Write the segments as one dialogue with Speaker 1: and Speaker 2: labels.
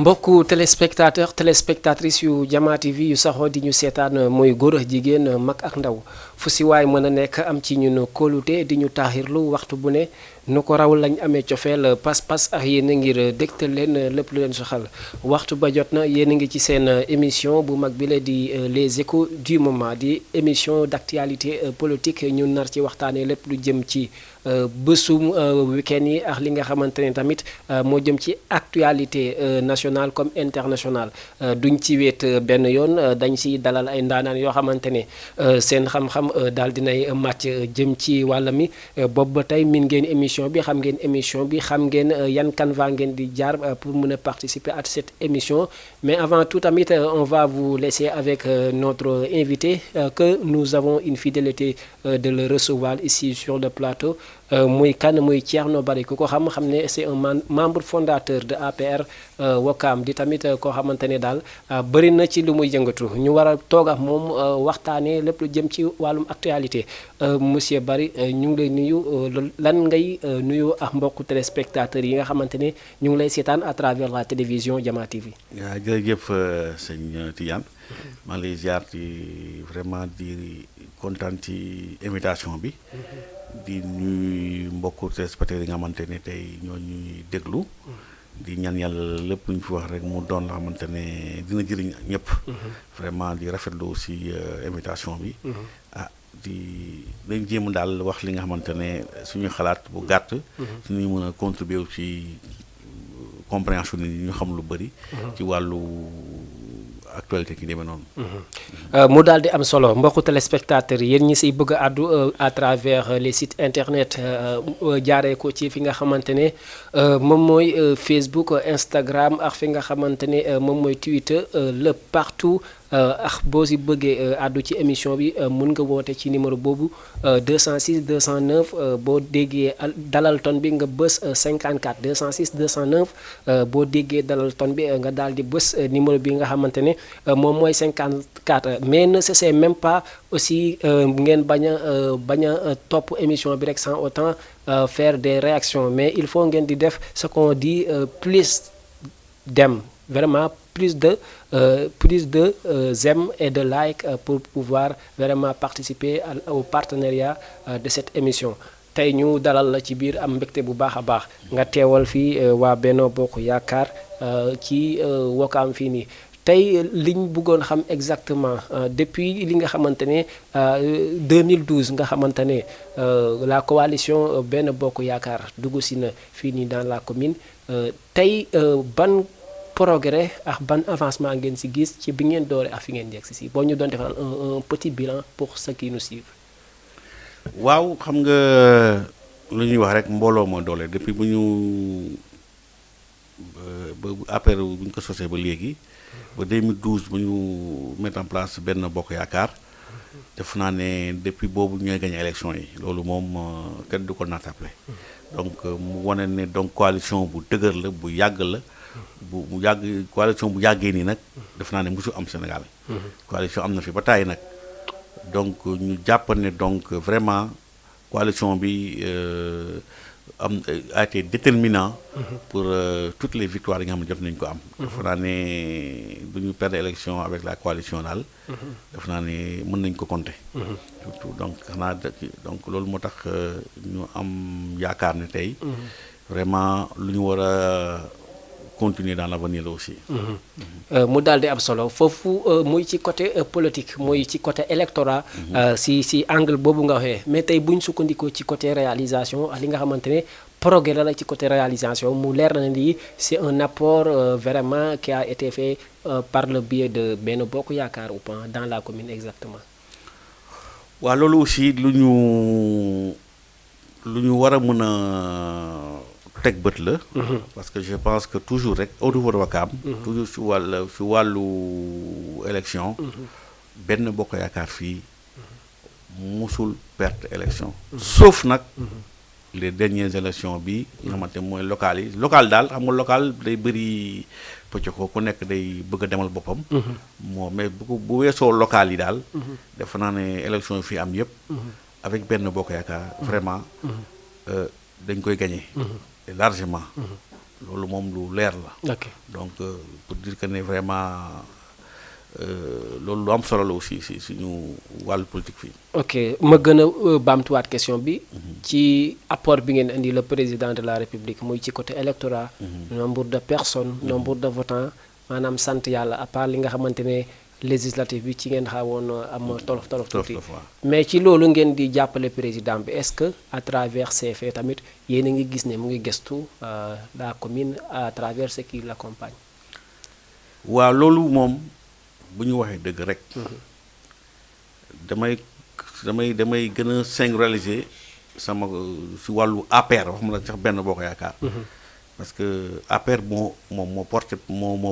Speaker 1: mbokku téléspectatrices yu Jama TV yu saxoo di ñu seetaan mooy góor ak jigéen mag ak ndaw fu si waay mën a nekk am ci ñun kóolute di ñu taaxirlu waxtu bu ne nu ko raw lañ amee cofeel pas-pas ak yéen a ngir dégtal leen lépp lu leen soxal waxtu ba jot na yéen a ngi ci seen émission bu mag bi la di les échos du moment di émission d'actualité politique ñu nar ci waxtaanee lépp lu jëm ci bésum week-end yi ak li nga xamante ne tamit moo jëm ci actualité nationale comme internationale duñ ci wéet benn yoon dañ si dalal ay ndaanaan yoo xamante ne seen xam-xam daal dinay màcc jëm ci wàll mi boobu ba tey min ngeen émission bi xam ngeen yan canevas ngeen di jaar pour mën a participer à cette émission mais avant tout tamit on va vous laisser avec notre invité que nous avons une fidélité de le recevoir ici sur le plateau muy kan muy Thierno Bary ku ko xam ne c'est un membre fondateur de APR Ouakam di tamit koo xamante ne daal bëri na ci lu muy yëngatu ñu war a toog ak moom waxtaanee lépp lu jëm ci wàllum actualité monsieur Bary ñu ngi lay nuyu lan ngay nuyu ak mbokku téléspectateurs yi nga xamante ne ñu ngi lay seetaan à travers la télévision Jama TV.
Speaker 2: waaw jërëjëf sëñ Tidiane maa ngi lay ziar di vraiment di kontaan ci invitation bi. di ñuy mbokku téléspectateurs yi nga xamante ne tey ñoo ñuy déglu di ñaan yàlla lépp lu ñu fi wax rek mu doon la xamante ne dina jëriñ ñëpp. vraiment di rafetlu aussi invitation bi. di dañ jéem daal wax li nga xamante ne suñu xalaat bu gàtt. suñuy mën a contribuer ci compréhension ni ñu xam lu bëri. ci wàllu actualité ki demee noonu.
Speaker 1: mu daal di am solo mbokku téléspectateurs yi yéen ñi siy bëgg a àddu à travers les sites internet jaaree ko ci fi nga xamante ne moom mooy Facebook Instagram ak fi nga xamante ne moom mooy Twitter le partout. ak boo si bëggee àddu ci émission bi mun nga woote ci numéro boobu 206 209 boo déggee dalal ton bi nga bës 54 206 209 boo déggee dalal ton bi nga daal di bës numéro bi nga xamante ne moom mooy 54 mais ne c'est même pas aussi ngeen bañ a topp émission bi rek sans autant faire des réactions mais il faut ngeen di def ce qu'on dit plus d'em vraiment plus de j'aime et de like pour pouvoir vraiment participer au partenariat de cette émission tey ñu dalal la ci biir am mbégte bu baax a baax nga teewal fii waa Benno Bokk Yaakaar ci Ouakam fii nii tey liñ bëggoon xam exactement depuis li nga xamante ne 2012 nga xamante ne la coalition Benno Bokk Yaakaar dugg si na fii nii dans la commune tey ban progrès ak ban avancement ngeen ci gis ci bi ngeen doore ak fi ngeen yegg si boo ñu doon defal un petit bilan pour ceux qui nous suivent.
Speaker 2: waaw xam nga lu ñuy wax rek mbooloo moo doole depuis bu ñu ba APR bu ñu ko sosee ba léegi ba 2012 bu ñu mettre en place Benno Bokk Yaakaar def naa ne depuis boobu ñooy gagné élection yi loolu moom kenn du ko naatable donc mu wane ne donc coalition bu dëgër la bu yàgg la. bu yàgg coalition bu yàggee nii nag def naa ne mosu am Sénégal. coalition am na fi ba tàyyi nag donc ñu jàpp ne donc vraiment coalition bi a été déterminant pour toutes les victoires yi nga xam ne jot nañu ko am. def naa ne bu ñu perdre élection avec la coalition daal. def naa ne mën nañu ko compter. surtout donc xanaa donc loolu moo tax ñu am yaakaar ne tey. vraiment lu ñu war a continuer dans l'avenir là aussi.
Speaker 1: mu daal di am solo foofu muy ci côté politique muy ci côté électorat. si angle boobu nga waxee mais tey bu ñu sukkandikoo ci côté réalisation ak li nga xamante ne progrès la ci côté réalisation mu leer na ne lii c'est un apport vraiment qui a été fait par le biais de Benno Bokk Yaakaar ou pas dans la commune exactement.
Speaker 2: waaw loolu aussi lu ñu war a mën a teg bët la. parce que je pense que toujours rek au niveau de Ouakam. toujours si wàllu élection. Benno Bokk Yaakaar fii musul perte élection. sauf nag les dernières élections bi nga xamante mooy locales yi local daal xam nga local day bëri pëcc ko ku nekk day bëgg a demal boppam. mais bu weesoo local yi daal. defe naa ne élection yi fii am yëpp. avec Benno Bokk Yaakaar vraiment dañ koy gagné. largement. loolu moom lu leer la.
Speaker 1: ok
Speaker 2: donc pour dire que ne vraiment loolu lu am solo la aussi si suñu wàllu politique fii.
Speaker 1: ok ma gën a baamtuwaat question bi. ci apport bi ngeen indi le président de la république muy ci côté électoral. nombre de personnes nombre de votants maanaam sant yàlla à part li nga xamante ne législatif bi ci ngeen xawoon am tolof tuuti. mais ci loolu ngeen di jàppale président bi est-ce que à travers ces faits tamit yéen a ngi gis ne mu ngi gëstu la commune à travers ce qui l'accompagne.
Speaker 2: waaw loolu moom bu ñu waxee dëgg rek. damay gën a singulariser sama si wàllu APR wax ma la sax benn boo ko yaakaar. parce que APR moo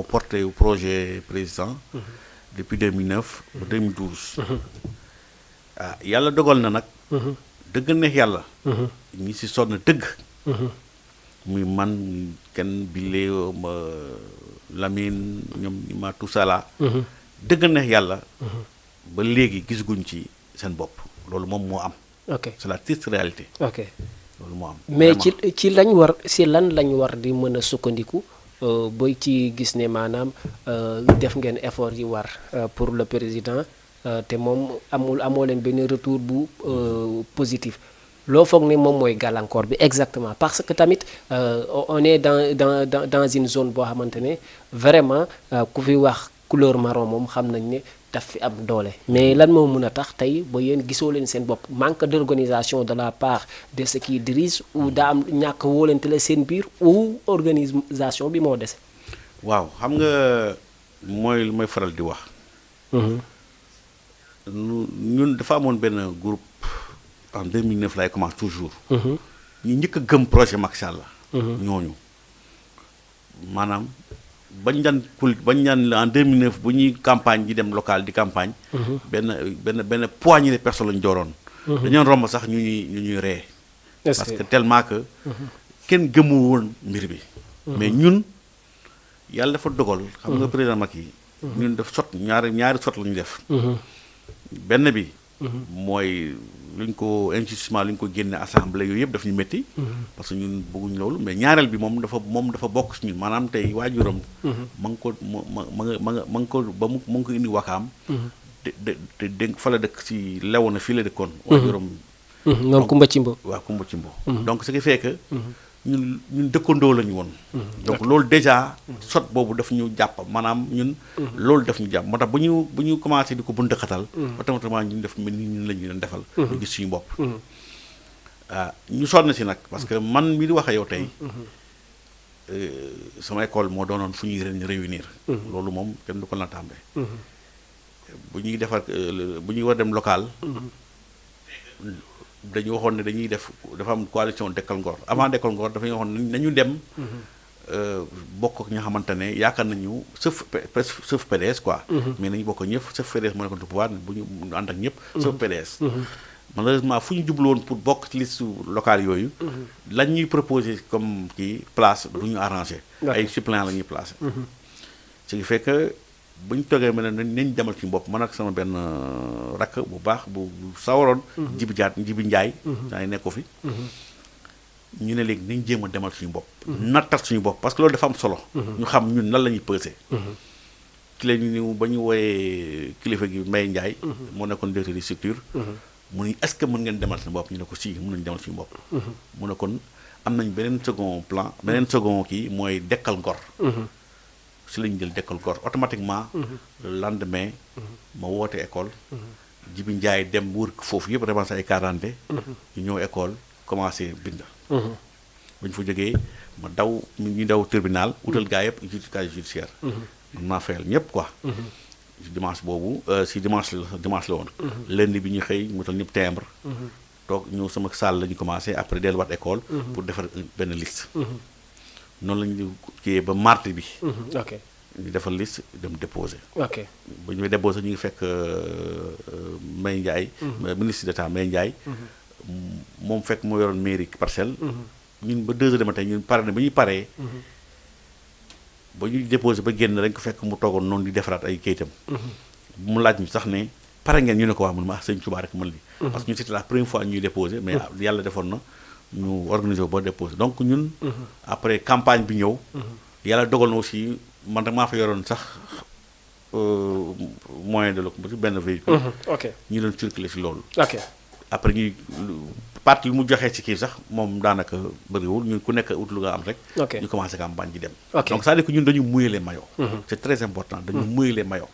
Speaker 2: porté projet président. depuis 2009 ba 2012. ah yàlla dogal na nag. dëgg neex yàlla. ñi si sonn dëgg. muy man kenn bile Lamine ñoom ma tout ça là. dëgg neex yàlla. ba léegi gisaguñ ci seen bopp loolu moom moo am.
Speaker 1: ok
Speaker 2: c'est la triste réalité.
Speaker 1: ok
Speaker 2: loolu moo am.
Speaker 1: mais ci lan lañ war di mën a sukkandiku. booy ci gis ne maanaam def ngeen effort yi war pour le président te moom amoo leen benn retour bu positif loo foog ne moom mooy gàllankoor bi exactement parce que tamit on est dans une zone boo xamante ne vraiment ku fi wax couleur marron moom xam nañ ne daf fi am doole mais lan moo mën a tax tey ba yéen gisoo leen seen bopp manque d'organisation de la part de ceux qui dirigent ou daa am ñàkk wóolante la seen biir ou organisation bi moo dese.
Speaker 2: waaw xam nga mooy lu may faral di wax. ñun dafa amoon benn groupe en 2009 lay commence toujours. ñu njëkk a gëm projet Macky Sall la. ñooñu maanaam. bañ daan en 2009 bu ñuy campagne di dem local di campagne. benn poignée de personnes lañu dooroon. dañoon romb sax ñu ñuy ree. parce que tellement que. kenn gëmu woon mbir bi. mais ñun yàlla dafa dogal. xam nga président Macky. ñun def ñaari sot la ñu def. benn bi. mooy luñ ko injustement luñ ko génne assemblée yooyu yëpp daf ñu métti. parce que ñun bëgguñ loolu mais ñaareel bi moom dafa bokk si ñun maanaam tey waajuram. ma nga ko ma nga ko ba mu ngi ko indi wakaam. te fa la dëkk si lewoon na fii la dëkkoon. waajuram.
Speaker 1: moom Kumba Cimbo.
Speaker 2: waaw Kumba Cimbo. donc ce qui fait que. ñun dëkkandoo lañu woon. donc loolu déjà sot boobu daf ñu jàpp maanaam ñun. loolu daf ñu jàpp moo tax bu ñu commencé di ko bundaxatal. automatiquement ñun def mel ni ñun la ñu leen defal. ñu gis suñu bopp. ñu sonn si nag parce que man mi di wax ak yow tey. sama école moo doonoon fu ñuy réunir. loolu moom kenn du ko naataambe. bu ñuy war dem local. dañu waxoon ne dafa am coalition Dekkal Ngor avant Dekkal Ngor dafa ñu waxoon nañu dem bokk ak ñi nga xamante ne yaakaar nañu sauf PDS quoi. mais nañu bokk ñëpp sauf PDS moo nekkoon au pouvoir bu ñu ànd ak ñëpp. sauf PDS. malheureusement fu ñu jublu woon pour bokk ci liste locale yooyu. lañ ñuy proposé comme kii place du ñu arrangé. ay suppléants la ñuy placé. ce qui fait que bu ñu toogee mel ne nañ demal ci bopp man ak sama benn rakk bu baax bu sawaroon. Jibi Njaay. daa nekk ko fi. ñu ne léegi nañ jéem a demal suñu bopp. nattal suñu bopp parce que loolu dafa am solo. ñu xam ñun nan la ñuy peser. ki la ñu ba ñu wooyee kilifa gi Mbaye Ndiaye. moo nekkoon directeur de structure. mu ne est-ce que mën ngeen demal suñu bopp ñu ne ko si mën nañu demal suñu bopp. mu ne kon am nañ beneen second plan beneen second kii mooy Dekkal Ngor. si lañu jël Dekkal Ngor automatiquement. le lendemain. ma woote école. Jibi Njaay dem wër foofu yëpp ramassé ay quarante. ñu ñëw école commencé bind. bu ñu fa jógee ma ñu daw tribunal utal gaa yëpp casier judiciaire. man maa fayal ñëpp quoi. dimanche boobu si dimanche la woon. lundi bi ñu xëy mu tal ñëpp timbre. toog ñëw sama salle la ñu commencé après delluwaat école. pour defar benn liste. noonu la ñu kiyee ba mardi bi.
Speaker 1: ok
Speaker 2: ñu defal liste dem déposé.
Speaker 1: ok
Speaker 2: bu ñu déposé ñu ngi fekk Mbaye Ndiaye. ministre d'État Mbaye Ndiaye. moom fekk moo yoroon mairie parcelle. ñun ba 2 heures du matin ñun pare na ba ñuy paree. ba ñuy déposé ba génn dañ ko fekk mu toogoon noonu di defaraat ay kayitam. mu laaj ñu sax ne pare ngeen ñu ne ko wax mun ma sëñ Touba rek mën li parce que ñun c'était la première fois ñuy déposé mais yàlla defoon na ñu organiser ba déposer donc ñun. après campagne bi ñëw. yàlla dogal na aussi man rek maa fa yoroon sax moyen de locomotive benn véhicule.
Speaker 1: ok
Speaker 2: ñu doon circuler si loolu.
Speaker 1: ok
Speaker 2: après ñuy parti lu mu joxee ci kii sax moom daanaka bëriwul ñun ku nekk ut lu nga am rek.
Speaker 1: ok
Speaker 2: ñu commencé campagne ji dem.
Speaker 1: ok
Speaker 2: donc c'est-à-dire que ñun dañu mouiller les maillots. c'est très important dañu mouiller les maillots.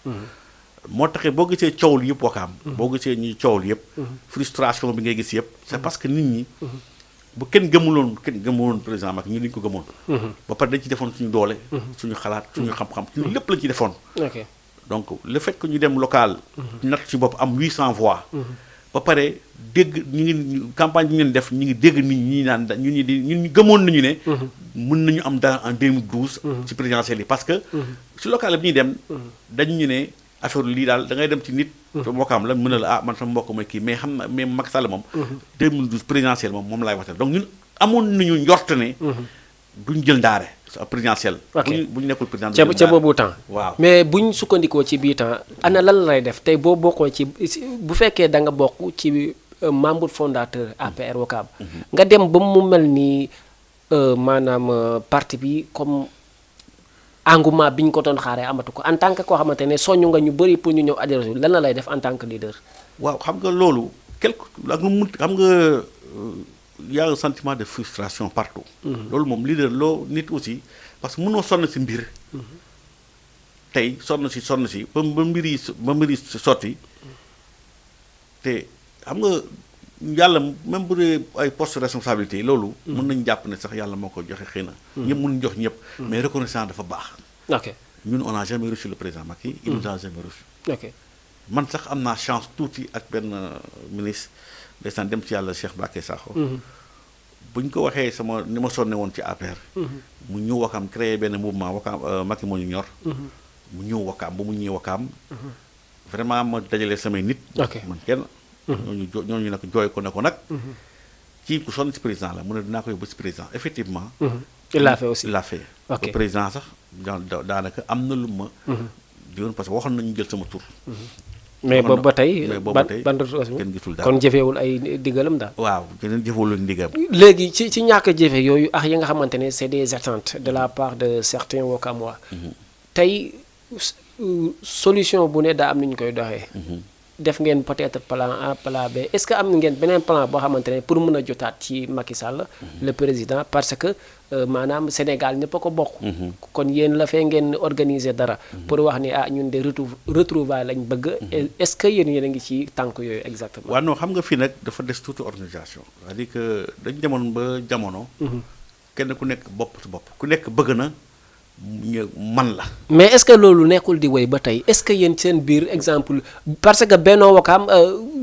Speaker 2: moo taxee boo gisee coow li yëpp Wakaam. boo gisee ñuy coow li yëpp. frustration bi ngay gis yëpp. c'est parce que nit ñi. bu kenn gëmuloon président Macky ñu dañu ko gëmoon. ba pare dañ ci defoon suñu doole. suñu xalaat suñu xam-xam suñu lépp lañ ci defoon.
Speaker 1: ok
Speaker 2: donc le fait que ñu dem local. natt ci bopp am 800 voix. ba pare dégg ñu ngi campagne bi ñu leen def ñu ngi dégg nit ñi naan ñun ñu gëmoon nañu ne. mën nañu am dara en 2012. ci présidentielle yi parce que. ci local bi ñuy dem. dañu ñu ne affaire lii daal da ngay dem ci nit. te mbokkaam la mën na la man sama mbokk mooy kii mais xam na mais Macky Sall moom. 2012 présidentielle moom laay waxtaan donc ñun amoon nañu njort ne. duñ jël ndaare présidentielle.
Speaker 1: ok
Speaker 2: bu ñu nekkul président
Speaker 1: ca boobu temps.
Speaker 2: waaw
Speaker 1: mais buñ sukkandikoo ci bii temps ana lan lay def tey boo bokkoo ci bu fekkee da nga bokk ci membre fondateur APR Wakaam. nga dem ba mu mel ni maanaam parti bi comme engouement bi ñu ko doon xaaree amatu ko en tant que koo xamante ne soññu nga ñu bëri pour ñu ñëw adhéré lan la lay def en tant que leader.
Speaker 2: waaw xam nga loolu ak lu mu xam nga. Il y a un sentiment de frustration partout. loolu moom leader loo nit aussi parce que mënoo sonn si mbir. tey sonn si ba mbir yi sotti te xam nga yàlla même bu dee ay poste de responsabilité yi loolu. mën nañu jàpp ne sax yàlla moo ko joxe xëy na. ñëpp mënuñu jox ñëpp. mais reconnaissance dafa baax.
Speaker 1: ok
Speaker 2: ñun on n'a jamais reçu le président Macky. il nous a jamais reçu.
Speaker 1: ok
Speaker 2: man sax am naa chance tuuti ak benn ministre. ndeysaan dem ci yàlla Cheikh Mbacké Sakho. bu ñu ko waxee sama ni ma sonne woon ci APR. mu ñëw Wakaam créé benn mouvement Wakaam Macky moo ñu ñor. mu ñëw Wakaam ba mu ñëwee Wakaam. vraiment ma dajale samay nit. man kenn. ñooñu nag jooy ko ne ko nag. kii ku sonn ci président la mu ne dinaa ko yóbbu ci président effectivement.
Speaker 1: il l'a fait aussi
Speaker 2: il l'a fait.
Speaker 1: ok
Speaker 2: le président sax daanaka am na lu ma. di woon parce que waxoon nañu jël sama tur.
Speaker 1: mais boobu ba tey ban
Speaker 2: kenn gisul daal
Speaker 1: kon jëfewul ay digalam daal.
Speaker 2: waaw kenn jëfewul ndigam.
Speaker 1: léegi ci ñàkk a jëfe yooyu ak yi nga xamante ne c'est des attentes de la part de certains Wakamois. tey solution bu ne daa am ni ñu koy doxee. def ngeen peut-être plan A plan B est-ce que am ngeen beneen plan boo xamante ne pour mën a jotaat ci Macky Sall. le président parce que maanaam Sénégal ñëpp a ko bokk. kon yéen la fee ngeen organiser dara. pour wax ni ñun de retrouvailles lañ bëgg. est-ce que yéen a ngi ci tànk yooyu exactement.
Speaker 2: waaw non xam nga fii nag dafa des tuuti organisation. c'est-à-dire que dañu demoon ba jamono. kenn ku nekk bopp ci bopp ku nekk bëgg na. man la.
Speaker 1: mais est-ce que loolu nekkul di wéy ba tey est-ce que yéen seen biir exemple parce que Benno Wakaam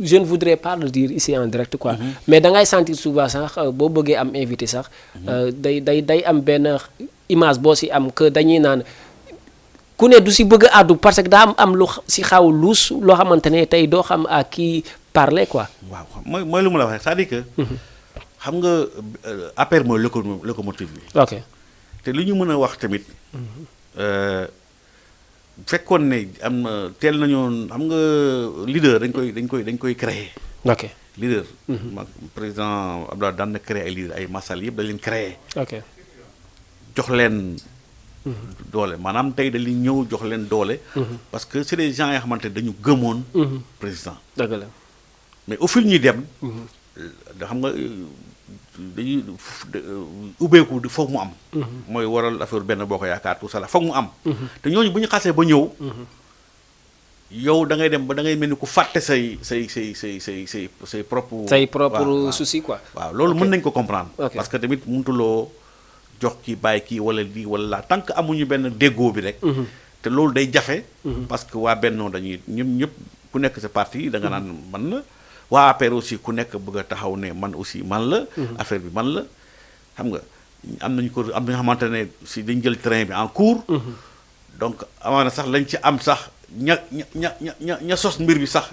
Speaker 1: je ne voudrais pas le dire ici en direct quoi. mais da ngay sentir souvent sax boo bëggee am invité sax. day am benn image boo si am que dañuy naan ku ne du si bëgg a àddu parce que daa am lu si xaw luus loo xamante ne tey doo xam à qui parler quoi.
Speaker 2: waaw mooy lu ma la waxee c'est-à-dire que. xam nga APR mooy locomotive bi.
Speaker 1: ok.
Speaker 2: te li ñu mën a wax tamit fekkoon ne am na teel nañoo xam nga leader dañ koy créer.
Speaker 1: ok
Speaker 2: leader. président Abdoulaye daan na créer ay leader ay masal yëpp dañ leen créer.
Speaker 1: ok
Speaker 2: jox leen. doole maanaam tey dañuy ñëw jox leen doole. parce que c'est des gens yoo xamante dañu gëmoon. président.
Speaker 1: dëgg la
Speaker 2: mais au fil ñuy dem. da xam nga. dañuy ubbeeku di foog mu am. mooy waral affaire benn boo ko yaakaar tout ça la foog mu am. te ñooñu bu ñu xasee ba ñëw. yow da ngay dem ba da ngay mel ni ku fàtte say propre.
Speaker 1: say propre souci quoi.
Speaker 2: waaw loolu mën nañ ko comprendre.
Speaker 1: ok
Speaker 2: parce que tamit mënutuloo jox kii bàyyi kii wala lii wala laa tant que amuñu benn déggoo bi rek. te loolu day jafe. parce que waa Benno dañuy ñëpp ku nekk sa parti da nga naan man la. waa APR aussi ku nekk bëgg a taxaw ne man aussi man la. affaire bi man la xam nga am nañu xamante ne si dañ jël train bi en cours. donc amaana sax lañ ci am sax ña sos mbir bi sax.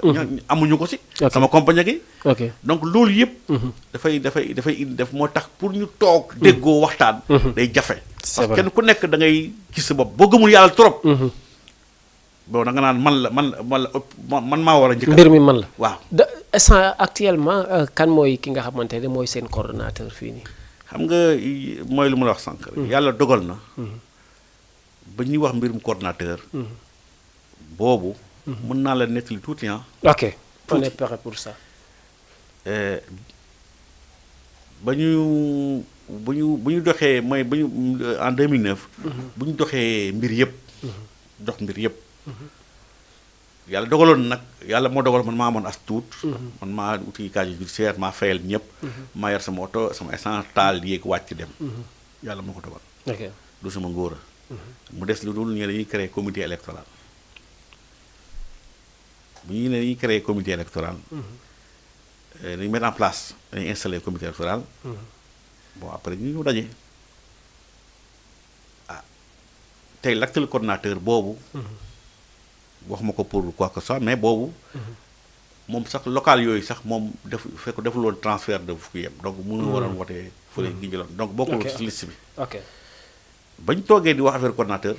Speaker 2: amuñu ko si. sama compagnie gi.
Speaker 1: ok
Speaker 2: donc loolu yëpp. dafay indi moo tax pour ñu toog déggoo waxtaan. day jafe. parce que kenn ku nekk da ngay gis sa bopp boo gëmul yàlla trop.
Speaker 1: bon
Speaker 2: da nga naan man maa war a njëkk
Speaker 1: mbir mi man la
Speaker 2: waaw
Speaker 1: instant actuellement kan mooy ki nga xamante ne mooy seen coordonnateur fii nii.
Speaker 2: xam nga mooy lu ma la wax sànq. yàlla dogal na. ba ñuy wax mbirum coordonnateur. boobu. mën naa la nettali tuuti ah.
Speaker 1: ok on est prêt pour ça.
Speaker 2: ba ñu doxee mooy ba ñu en 2009. bu ñu doxee mbir yëpp. dox mbir yëpp. yàlla dogaloon nag yàlla moo dogal man maa amoon as tuut. man maa uti casier judiciaire maa fayal ñëpp. maa yor sama oto sama essence taal yéeg wàcc dem. yàlla moo ko dogal.
Speaker 1: ok
Speaker 2: du sama ngóora. mu des lu dul ñu dañuy créer comité électoral. bu ñu ne dañuy créer comité électoral. dañu mettre en place dañuy installer comité électoral. bon après ñu ñëw daje. ah tey l'actuel coordonnateur boobu. waxuma ko pour quoi que ce soit mais boobu. moom sax local yooyu sax moom deful woon transfert de fukki yem donc mënu waroon wootee fële gi jëloon donc bokkul ci liste bi.
Speaker 1: ok
Speaker 2: bañ toogee di wax affaire coordonnateur.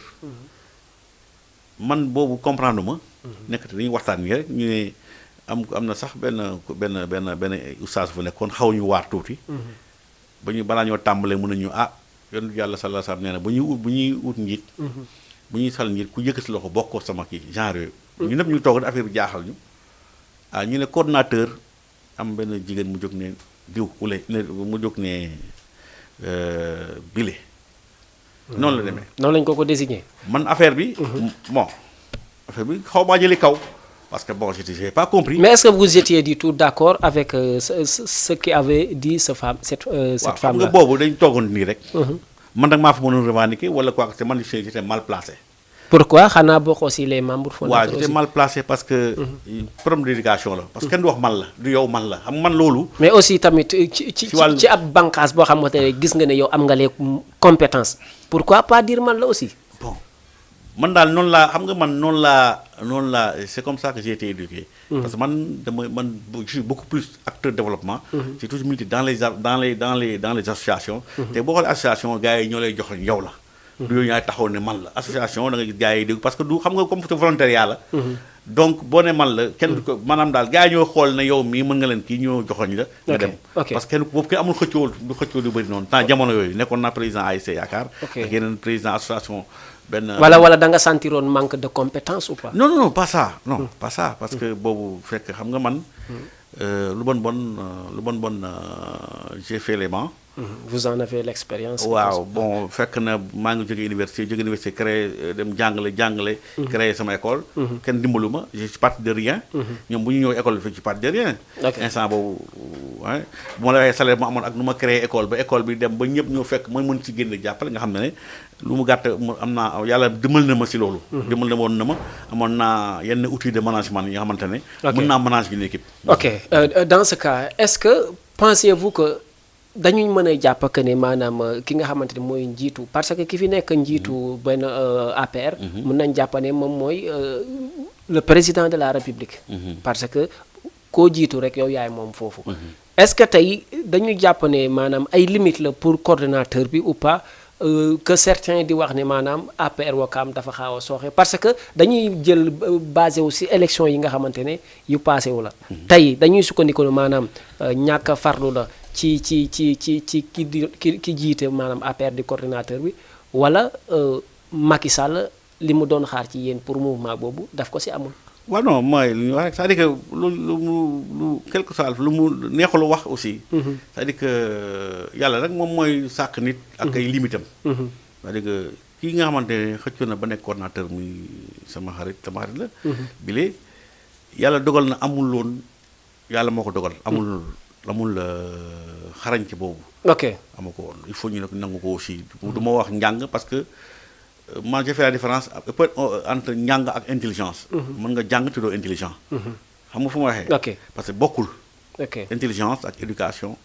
Speaker 2: man boobu comprendre ma. nekkati dañuy waxtaan nii rek ñu ne am na sax benn oustaz fu nekkoon xaw ñu waar tuuti. ba ñu balaa ñoo tàmbalee mën nañu yoon yàlla sallallahu alayhi wasallam nee na bu ñuy ut njiit. bu ñuy sal njiit ku yëkkati loxo bokkoo sama kii genre yooyu. ñu ñëpp ñu toog rek affaire bi jaaxal ñu. ñu ne coordonnateur am benn jigéen mu jóg ne diw mu jóg ne bile. noonu la demee.
Speaker 1: noonu lañ ko désigné.
Speaker 2: man affaire bi. bon affaire bi xaw maa jëli kaw. parce que bon j'ai pas compris.
Speaker 1: mais est-ce que vous étiez du tout d'accord avec ce qui avait dit cette femme là.
Speaker 2: xam nga boobu dañ toogoon nii rek. man nag maa fa mënoon revendiquer wala quoi que man j'étais mal placé.
Speaker 1: pourquoi xanaa bokk aussi les membres fondateurs.
Speaker 2: waaw j'étais mal placé parce que. problème d'éducation la. parce que kenn du wax man la du yow man la xam man loolu.
Speaker 1: mais aussi tamit ci ab bànqaas boo xamante ne gis nga ne yow am nga les compétences pourquoi pas dire man la aussi.
Speaker 2: bon man daal noonu laa xam nga man noonu laa c'est comme ça que j'ai été éduqué. parce que man je suis beaucoup plus acteur de développement. j'ai toujours milité dans les associations. te boo xoolee association gars yi ñoo lay jox yow la. du yow ñaay taxaw ne man la association da nga gis gars yi dégg parce que du xam nga comme c'est volontariat la. donc boo ne man la kenn du ko maanaam daal gars yi ñoo xool ne yow mii mën nga leen kii ñoo joxoñ la. nga dem parce que kenn boobu kenn amul xëccoo du bëri noonu temps jamono yooyu nekkoon naa président ASC Yaakaar. ak yeneen président association.
Speaker 1: wala da nga sentiroon manque de compétence ou pas.
Speaker 2: non pas ça non pas ça parce que boobu fekk xam nga man. lu bon j'ai fait les bancs.
Speaker 1: vous en avez l'expérience.
Speaker 2: waaw bon fekk na maa ngi jóge université créé dem jàngale. créé sama école. kenn dimbalu ma je suis parti de rien. ñoom bu ñu ñëw école bi fekk ci parti de rien. instant boobu bu ma la waxee salaire ma amoon ak nu ma créé école ba école bi dem ba ñëpp ñëw fekk man mën ci génn jàppale nga xam ne lu mu gàtt am naa yàlla dimbal na ma si loolu. dimbal na woon na ma amoon naa yenn outils de management yi nga xamante ne. mën naa manager une équipe.
Speaker 1: ok dans ce cas est-ce que pensez-vous que. dañuy mën a jàpp que ne maanaam ki nga xamante ne mooy njiitu parce que ki fi nekk njiitu benn APR. mën nañ jàpp ne moom mooy le président de la République. parce que koo jiitu rek yow yaay moom foofu. est-ce que tey dañuy jàpp ne maanaam ay limites la pour coordonnateur bi ou pas que certains di wax ne maanaam APR Ouakam dafa xaaw a sooxe parce que dañuy jël basé wu si élection yi nga xamante ne yu passé wu la. tey dañuy sukkandiku maanaam ñàkk a farlu la. ci ki jiite maanaam APR di coordinateur bi wala Macky Sall li mu doon xaar ci yéen pour mouvement boobu daf ko si amul.
Speaker 2: waaw non mooy lu ñu wax rek c'est-à-dire que lu quelque soit lu mu neexul wax aussi. c'est-à-dire que yàlla rek moom mooy sàkk nit. ak ay limitam. c'est-à-dire que kii nga xamante ne xëccoon na ba nekk coordinateur muy sama xarit la. bile yàlla dogal na amul woon yàlla moo ko dogal amul xarañ ci boobu.
Speaker 1: ok
Speaker 2: amu ko woon il faut ñu nangu ko aussi. du ma wax njàng parce que moi j'ai fait la différence entre njàng ak intelligence. mën nga jàng te doo intelligent. xam nga fu ma waxee.
Speaker 1: ok
Speaker 2: parce que bokkul.
Speaker 1: ok
Speaker 2: intelligence ak éducation.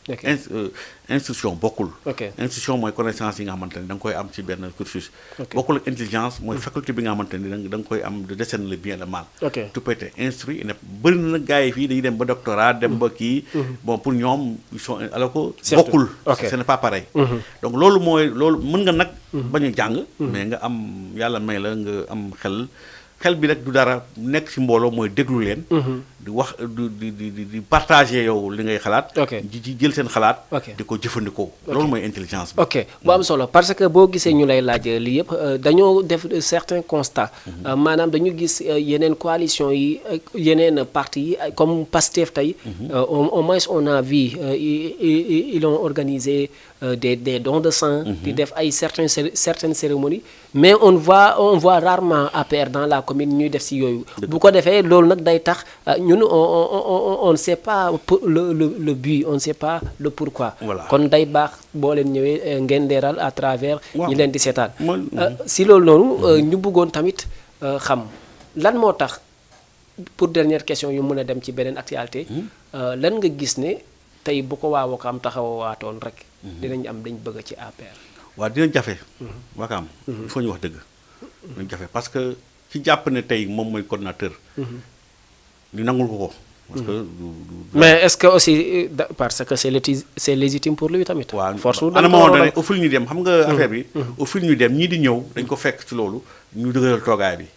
Speaker 2: instruction bokkul. instruction mooy connaissance yi nga xamante ne da nga koy am ci benn cursus. bokkul ak intelligence mooy faculté bi nga xamante ne da nga koy am de discerner le bien et le mal. tu peux être instruit ne bëri na nag gars yi fii dañuy dem ba doctorat dem ba kii. bon pour ñoom ils sont alors que. bokkul ce n'est pas pareil. donc loolu mën nga nag. bañ a jàng. mais nga am yàlla may la nga am xel. xel bi rek du dara nekk ci mbooloo mooy déglu leen. di wax di partager yow li ngay xalaat. di jël seen xalaat. di ko jëfandikoo. loolu mooy intelligence bi.
Speaker 1: ok bu am solo parce que boo gisee ñu lay laaj lii yëpp dañoo def certains constats. maanaam dañu gis yeneen coalition yi yeneen partis yi comme Pastef tey. au moins on a vu ils ont organisé des dons de sang. di def ay certaines cérémonies mais on voit rarement APR dans la commune ñuy def ci yooyu. bu ko defee loolu nag day tax ñun on ne sait pas le but on ne sait pas le pourquoi. kon day baax boo leen ñëwee ngeen leeral à travers. ñi leen di seetaan. si loolu noonu ñu bëggoon tamit xam lan moo tax pour dernière question yu mën a dem ci beneen actualité. lan nga gis ne tey bu ko waa Wakaam taxawaatoon rek. dinañ am dañ bëgg ci APR.
Speaker 2: waaw dina jafe. Wakaam il faut ñu wax dëgg. dina jafe parce que ci jàpp ne tey moom mooy coordinateur. ñu nangul ko. parce que
Speaker 1: mais est-ce que aussi parce que c'est légitime pour lui tamit.
Speaker 2: waaw
Speaker 1: force
Speaker 2: à un moment donné au fil ñu dem xam nga affaire bi. au fil ñu dem ñii di ñëw dañ ko fekk ci loolu ñu dëgëral toogaay bi.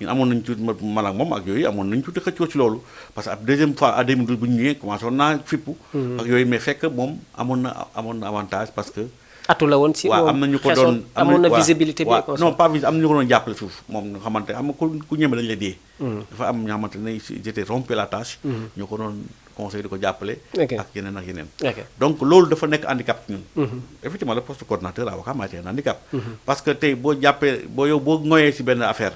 Speaker 2: ñun amoon nañu tuuti man ak moom ak yooyu amoon nañu tuuti xëccoo ci loolu parce que ab deuxième fois à 2012 bu ñu ñëwee commencé woon naa fippu. ak yooyu mais fekk moom amoon na avantage parce que.
Speaker 1: atu la woon si
Speaker 2: waaw am na ñu ko doon
Speaker 1: amoon na visibilité bi.
Speaker 2: non pas visibilité am na ñu ko doon jàppale suuf moom nga xamante am na ku ñeme dañu la dee. dafa am ñoo xamante ne j'étais rompu la tâche. ñoo ko doon conseil di ko jàppale. ak yeneen. donc loolu dafa nekk handicap ñun. effectivement le poste coordinateur à Ouakam a été un handicap. parce que tey boo jàppee boo ngoyee ci benn affaire.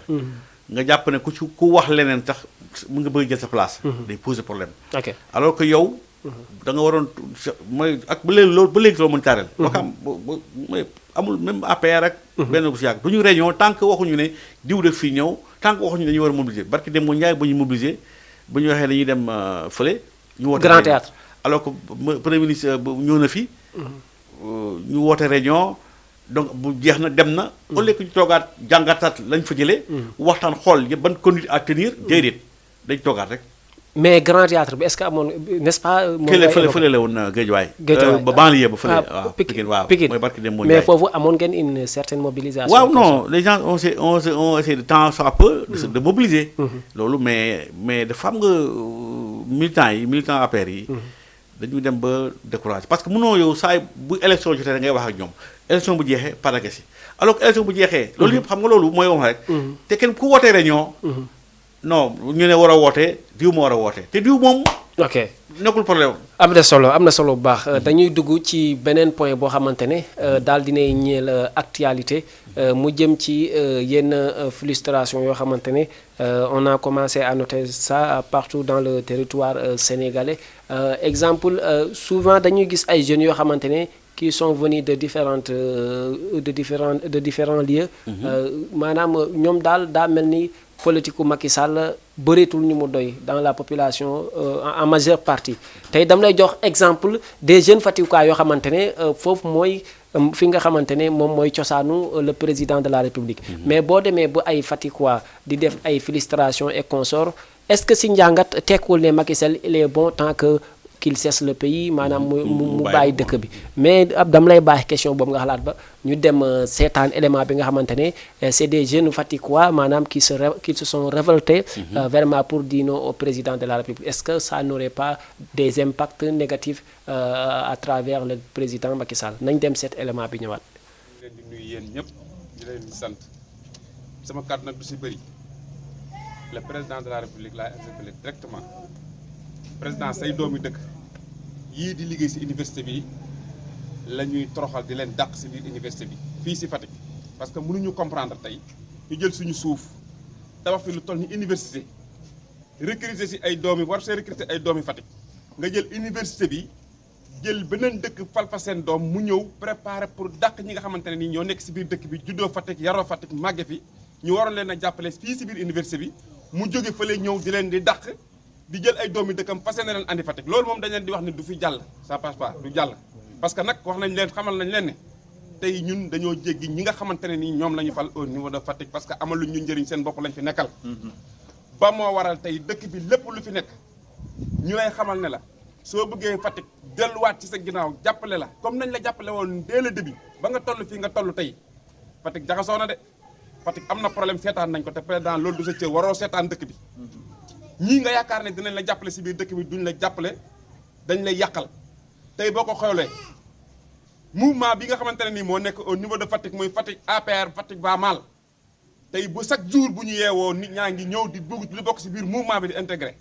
Speaker 2: nga jàpp ne ku wax leneen tax mu nga bëgg jël sa place. day poser problème. alors que yow. da nga waroon mooy ak ba léegi loolu mën taareel. Wakaam mooy amul même APR ak. benn bu si yàgg du ñu réunion tant que waxuñu ne diw def fii ñëw tant que waxuñu ne dañuy war a mobiliser barki dem moo Ndiaye ba ñu mobiliser ba ñu waxee dañuy dem fële. ñu woote
Speaker 1: Grand Théâtre
Speaker 2: alors que premier ministre ñëw na fi. ñu woote réunion donc bu jeex na dem na. au lieu que ñu toogaat jàngataat lañ fa jëlee. waxtaan xool yëpp ban conduite à tenir déedéet dañ toogaat rek.
Speaker 1: mais Grand Théâtre bi est-ce que amoon n'est-ce pas.
Speaker 2: fële la woon Guédiawaye. ba banlieue ba fële. waaw Pikine waaw mooy barki dem moo
Speaker 1: mais foofu amoon ngeen une certaine mobilisation.
Speaker 2: waaw non les gens ont essayé de temps soit peu. de mobiliser. loolu mais dafa am nga militants APR yi. dañu dem ba découragé parce que mënoo yow saa bu élection jotee da ngay wax ak ñoom élection bu jeexee parage si alors que élection bu jeexee. loolu yëpp xam nga loolu mooy wax rek. te kenn ku wootee réunion. non ñu ne war a wootee diw ma war a wootee te diw moom.
Speaker 1: ok
Speaker 2: nekkul problème.
Speaker 1: am na solo bu baax dañuy dugg ci beneen point boo xamante ne daal dinay ñeel actualité mu jëm ci yenn frustration yoo xamante ne on a commencé à noter ça partout dans le territoire sénégalais exemple souvent dañuy gis ay jeunes yoo xamante ne qui sont venus de différents lieux. maanaam ñoom daal daa mel ni politiku Macky Sall bëreetul ñu mu doy dans la population en majeure partie tey dam lay jox exemple des jeunes Fatickais yoo xamante ne foofu mooy fi nga xamante ne moom mooy cosaanu le président de la République. mais boo demee ba ay Fatickais di def ay frustrations et consorts est-ce que si njàngat tekkul ne Macky Sall il est bon tant que qu'il cesse le pays maanaam mu bàyyi dëkk bi mais dama lay bàyyi question boobu nga xalaat ba ñu dem seetaan élément bi nga xamante ne c'est des jeunes Fatickais maanaam qui se sont révoltés vraiment pour dire non au président de la République est-ce que ça n'aurait pas des impacts négatifs à travers le président Macky Sall nañ dem seet élément bi ñëwaat.
Speaker 3: di leen di nuyu yéen ñëpp di leen di sant sama kàddu nag du si bëri le président de la République laa interpellé directement. président say doomi dëkk yii di liggéey ci université bi la ñuy toroxal di leen dàq ci biir université bi fii ci Fatick parce que mënuñu comprendre tey ñu jël suñu suuf tabax fi lu toll ni université recruter ci ay doomi war see recruter ay doomi Fatick nga jël université bi jël beneen dëkk fal fa seen doom mu ñëw préparer pour dàq ñi nga xamante ne nii ñoo nekk ci biir dëkk bi juddoo Fatick yaroo Fatick màgge fi ñu waroon leen a jàppale fii ci biir université bi mu jóge fële ñëw di leen di dàq di jël ay doomi dëkkam fase na leen andi Fatick loolu moom dañ leen di wax ne du fi jàll ça passe pas du jàll parce que nag wax nañ leen xamal nañ leen ne tey ñun dañoo jéggi ñi nga xamante ne nii ñoom la ñu fal au niveau de Fatick parce que amaluñ ñu njëriñ seen bopp lañ fi nekkal ba moo waral tey dëkk bi lépp lu fi nekk ñu lay xamal ne la soo bëggee Fatick delluwaat ci sa ginnaaw jàppale la comme nañ la jàppale woon dès le début ba nga toll fii nga toll tey Fatick jaxasoo na de Fatick am na problème seetaan nañ ko te président loolu du sa cër waroo seetaan dëkk bi ñii nga yaakaar ne dinañ la jàppale si biir dëkk bi duñ la jàppale dañ lay yàqal tey boo ko xoolee mouvement bi nga xamante ne nii moo nekk au niveau de Fatick muy Fatick APR Fatick va mal tey bu chaque jour bu ñu yeewoo nit ñaa ngi ñëw di dugg di bokk si biir mouvement bi di intégré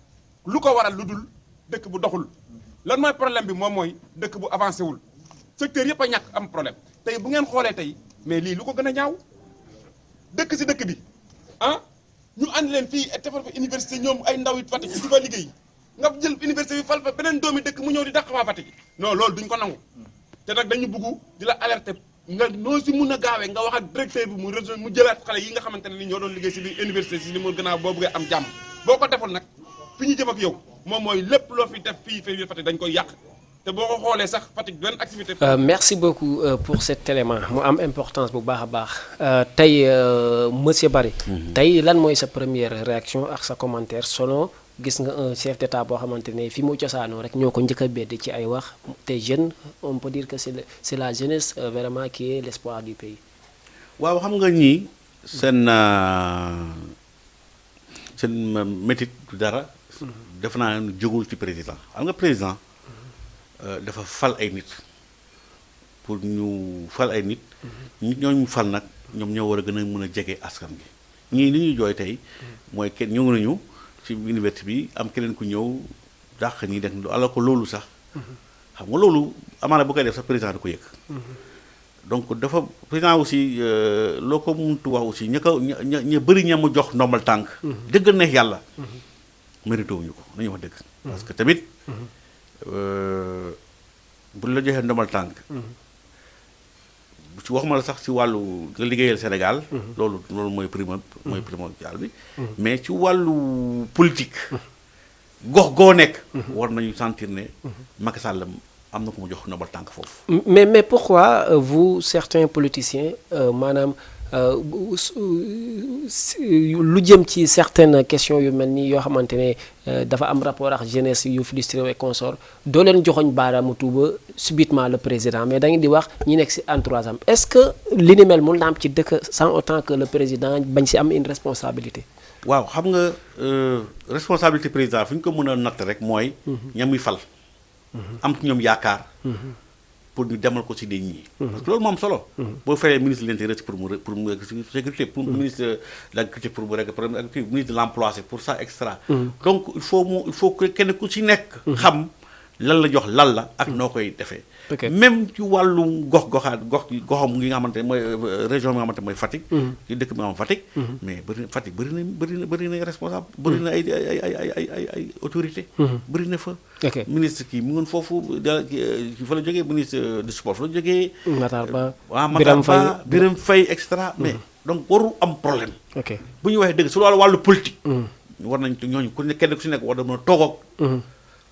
Speaker 3: lu ko waral lu dul dëkk bu doxul lan mooy problème bi moom mooy dëkk bu avancé wul secteur yëpp a ñàkk am problème tey bu ngeen xoolee tey mais lii lu ko gën a ñaaw dëkk si dëkk bi ah ñu andi leen fii defar fa université ñoom ay ndaw it Fatick di fa liggéey nga jël université bi fal fa beneen doomi dëkk mu ñëw di dàq waa Fatick non loolu duñ ko nangu te nag dañu bugg di la alerter nga noo si mun a gaawee nga wax ak directeur bi mu jëlaat xale yi nga xamante ne ni ñoo doon liggéey si biir université si li mu gën a boo bëggee am jàmm boo ko deful nag fi ñu jëm ak yow moom mooy lépp loo fi def fii Fatick dañ koy yàq te boo ko xoolee sax Fatick benn activité.
Speaker 1: Merci beaucoup pour cet élément mu am importance bu baax a baax tey monsieur Barry. tey lan mooy sa première réaction ak sa commentaire selon gis nga un chef d'état boo xamante ne fi mu cosaanoo rek ñoo ko njëkk a bedd ci ay wax te jeune on peut dire que c'est la jeunesse vraiment qui est l'espoir du pays.
Speaker 2: waaw xam nga ñii seen métit du dara. def naa ne jógul ci président xam nga président. dafa fal ay nit pour ñu fal ay nit nit ñooñu fal nag ñoom ñoo war a gën a mën a jege askan gi ñii li ñuy jooy tey mooy kenn ñëw nañu ci université bi am keneen ku ñëw dàq ñi def alors que loolu sax xam nga loolu amaana bu koy def sax président da ko yëg donc dafa président aussi loo ko muntu wax aussi ña bëri ña mu jox ndombal tànk dëgg neex yàlla mérité wuñu ko nañu wax dëgg parce que tamit bu la joxee ndomal tànk ci waxuma la sax ci wàllu nga liggéeyal Sénégal loolu mooy primordial bi mais ci wàllu politique gox goo nekk war nañu sentir ne Macky Sall am na ko mu jox ndomal tànk foofu
Speaker 1: mais pourquoi vous certains politiciens maanaam lu jëm ci certaines questions yu mel nii yoo xamante ne dafa am rapport ak jeunesse yu frustré et consort doo leen joxoñ baaraamu tuuba subitement le président mais da ngeen di wax ñi nekk si entourage am est-ce que li ni mel mun na am ci dëkk sans autant que le président bañ si am une responsabilité.
Speaker 2: waaw xam nga responsabilité président fi ñu ko mën a natt rek mooy. ña muy fal. am ci ñoom yaakaar. pour ñu demal ko ci nit ñi. parce que loolu moom solo. boo fayee ministre de l'intérieur pour mu sécurité pour ministre de l'agriculture pour mu régler problème ministre de l'emploi c'est pour ça extra. donc il faut que kenn ku ci nekk. xam lan la jox lan la ak noo koy defee. même ci wàllu goxam ngi nga xamante ne mooy région bi nga xamante ne mooy Fatick. ci dëkk bi nga xam Fatick. mais Fatick bëri na responsable. bëri na ay autorité bëri na fa. ministre kii mu ngoon foofu fa la jógee ministre du sport fa la jógee.
Speaker 1: Matar Ba
Speaker 2: Birame Faye extra mais donc waru am problème. bu ñu waxee dëgg su loolu wàllu politique. war nañ ñooñu ku ne kenn ku si nekk war na mën a toog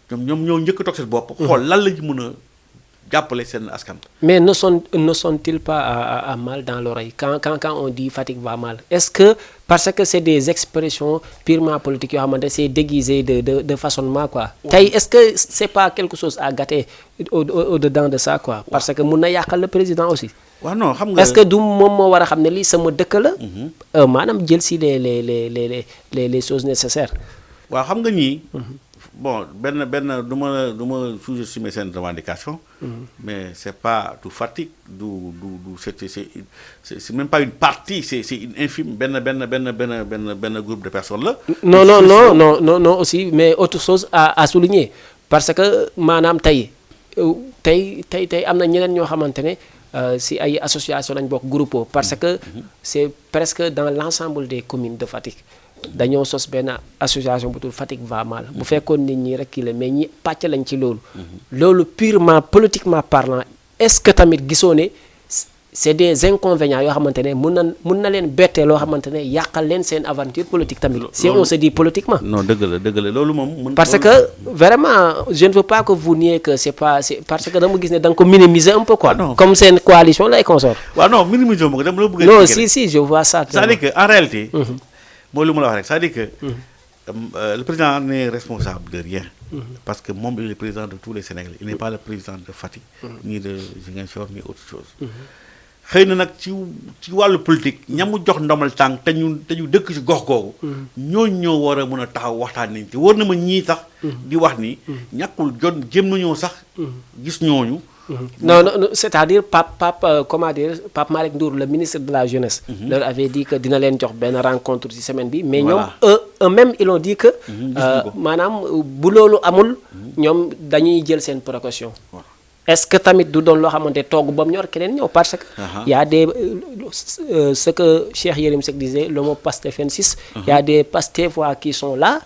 Speaker 2: ak ñoom ñoo njëkk a toog seen bopp. xool lan la ñu mën a jàppale seen askan.
Speaker 1: mais ne sont-ils pas à mal dans l'oreille quand on dit Fatick va mal est-ce que parce que c'est des expressions purement politiques yoo xamante c'est déguisé de façonnement quoi. tey est-ce que c'est pas quelque chose à gâter au-dedans de ça quoi parce que mun na yàqal le président aussi.
Speaker 2: waaw non xam nga
Speaker 1: est-ce que du moom moo war a xam ne lii sama dëkk la. maanaam jël si les choses nécessaires.
Speaker 2: waaw xam nga ñii. bon benn du ma sous-estimer seen revendication mais c'est pas tout Fatick du c'est même pas une partie c'est une infime benn groupe de personnes là. non
Speaker 1: aussi mais autre chose à souligner parce que maanaam tey am na ñeneen ñoo xamante ne si ay association lañ bokk groupe parce que c'est presque dans l'ensemble des communes de Fatick. dañoo sos benn association bu tudd Fatick va mal bu fekkoon nit ñi rek kii la mais ñi pàcc lañ ci loolu. loolu purement politiquement parlant est-ce que tamit gisoo ne c'est des inconvénients yoo xamante ne mun na leen bettee loo xamante ne yàqal leen seen aventure politique tamit. si on se dit politiquement.
Speaker 2: non dëgg la loolu moom.
Speaker 1: parce que vraiment je ne veux pas que vous niez que c'est parce que dama gis ne da nga ko minimiser un peu quoi. comme seen coalition lay consort.
Speaker 2: waaw non minimiser wu ma ko dama la bëgg
Speaker 1: non si je vois ça.
Speaker 2: c'est-à-dire que en réalité. mooy lu ma la wax rek c'est-à-dire que le président n'est responsable de rien parce que moom il est le président de tous les Sénégalais il n'est pas le président de Fatick ni de Ziguinchor ni autre chose xëy na nag ci wàllu politique ñamu jox ndomal tànk te ñu dëkk ci gox googu. ñooñu ñoo war a mën a taxaw waxtaan nañ te war na ma ñii sax. di wax ni ñàkkul jot jéem nañoo sax. gis ñooñu.
Speaker 1: Non, non, c'est-à-dire comment dire, Pape Malick Ndour, le ministre de la Jeunesse, leur avait dit que dina leen jox benn rencontre ci semaine bi, mais ñoom eux-mêmes ils ont dit que maanaam bu loolu amul ñoom dañuy jël seen précaution. Est-ce que tamit du doon loo xamante togg ba mu ñor keneen ñëw parce que y a des ce que Cheikh Yérim Seck disait l'homo pastefensis y a des Pastefois qui sont là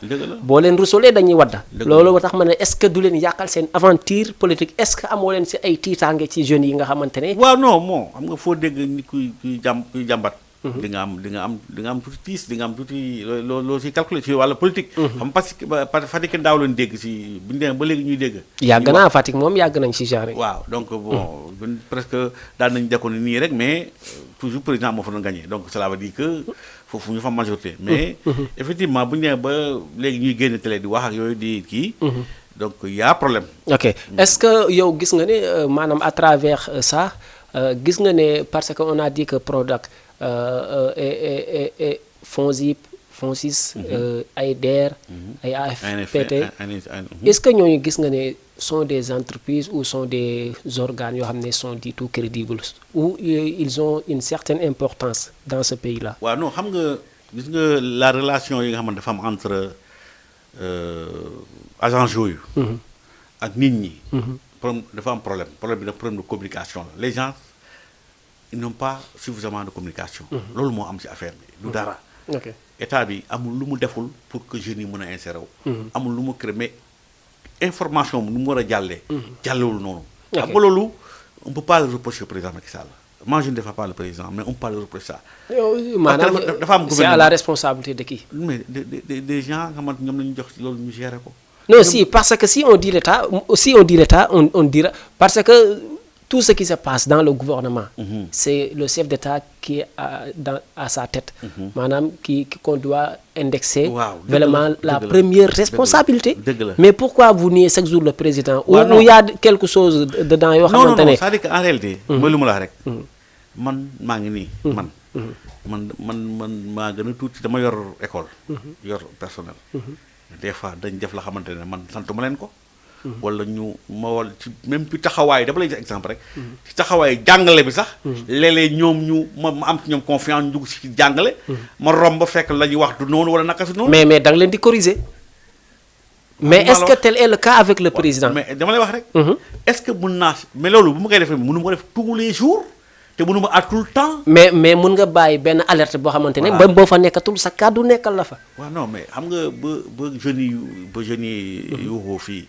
Speaker 1: boo leen rusolee dañuy wadda loolu tax ma ne est-ce que du leen yàqal seen aventure politique est-ce que amoo leen si ay tiitaange ci jeunes yi nga xamante ne
Speaker 2: waaw non moo xam nga foo dégg ni kuy jàmbat di nga am tuuti tiis di nga am tuuti loo si calculé ci wàllu politique. xam parce que Fatick daaw leen dégg si bu ñu demee ba léegi ñuy dégg.
Speaker 1: yàgg naa Fatick moom yàgg nañ si genre.
Speaker 2: waaw donc bon presque daan nañ jàkkoon nii rek mais toujours président moo fa doon gagné donc cela veut dire que foofu ñu fa majorité. mais effectivement bu ñu demee ba léegi ñuy génn télé di wax ak yooyu di kii. donc y a problème.
Speaker 1: ok est-ce que yow gis nga ne maanaam à travers ça gis nga ne parce que on a dit que Prodac. Et FONSIS ay DER ay AFPT est-ce que ñooñu gis nga ne sont des entreprises ou sont des organes yoo xam ne sont du tout crédibles ou ils ont une certaine importance dans ce pays-là.
Speaker 2: waaw non xam nga gis nga la relation yi nga xamante dafa am entre agents yooyu ak nit ñi dafa am problème bi nag problème de communication la les gens ils n'ont pas suffisamment de communication. loolu moo am ci affaire bi du dara. état bi amul lu mu deful pour que jeunes yi mën a insérer wu. amul lu mu créé mais information bi nu mu war a jàllee. jàllewul noonu. xam nga loolu on peut pas le reprocher au président Macky Sall. moi je ne défends pas le président mais on peut pas le reprocher ça.
Speaker 1: maanaam
Speaker 2: dafa am
Speaker 1: c'est à la responsabilité de qui.
Speaker 2: mais des gens nga xamante ñoom la ñu jox loolu ñu gérer ko.
Speaker 1: non si parce que si on dit l'État on dira parce que. Tout ce qui se passe dans le gouvernement, c'est le chef d'État qui est à sa tête. Madame, qu'on doit indexer vraiment la première responsabilité. Mais pourquoi vous niez chaque jour le président ou il y a quelque chose dedans?
Speaker 2: Non, c'est-à-dire qu'en réalité, moi, je suis maa gën a tuuti dama yor école. yor personnel. Des fois dañ def la xamante ne man santuma leen ko. wala ñu ma wal ci même ci taxawaay dafa lay jox exemple rek. ci taxawaay jàngale bi sax. léeg-léeg ñoom ma am ci ñoom confiance ñu dugg si jàngale. ma romb fekk la ñuy wax du noonu wala naka si noonu.
Speaker 1: mais da nga leen di corriger. mais est-ce que tel est le cas avec le président.
Speaker 2: mais dama lay wax rek. est-ce que mën naa mais loolu bu ma koy defee mënu ma ko def tous les jours. te mënu ma at tout le temps. mais
Speaker 1: mun nga bàyyi benn alerte boo xamante ne. ba boo fa nekkatul sa kàddu nekkal la fa.
Speaker 2: waaw non mais xam nga ba jeunes yi yuuxoo fii.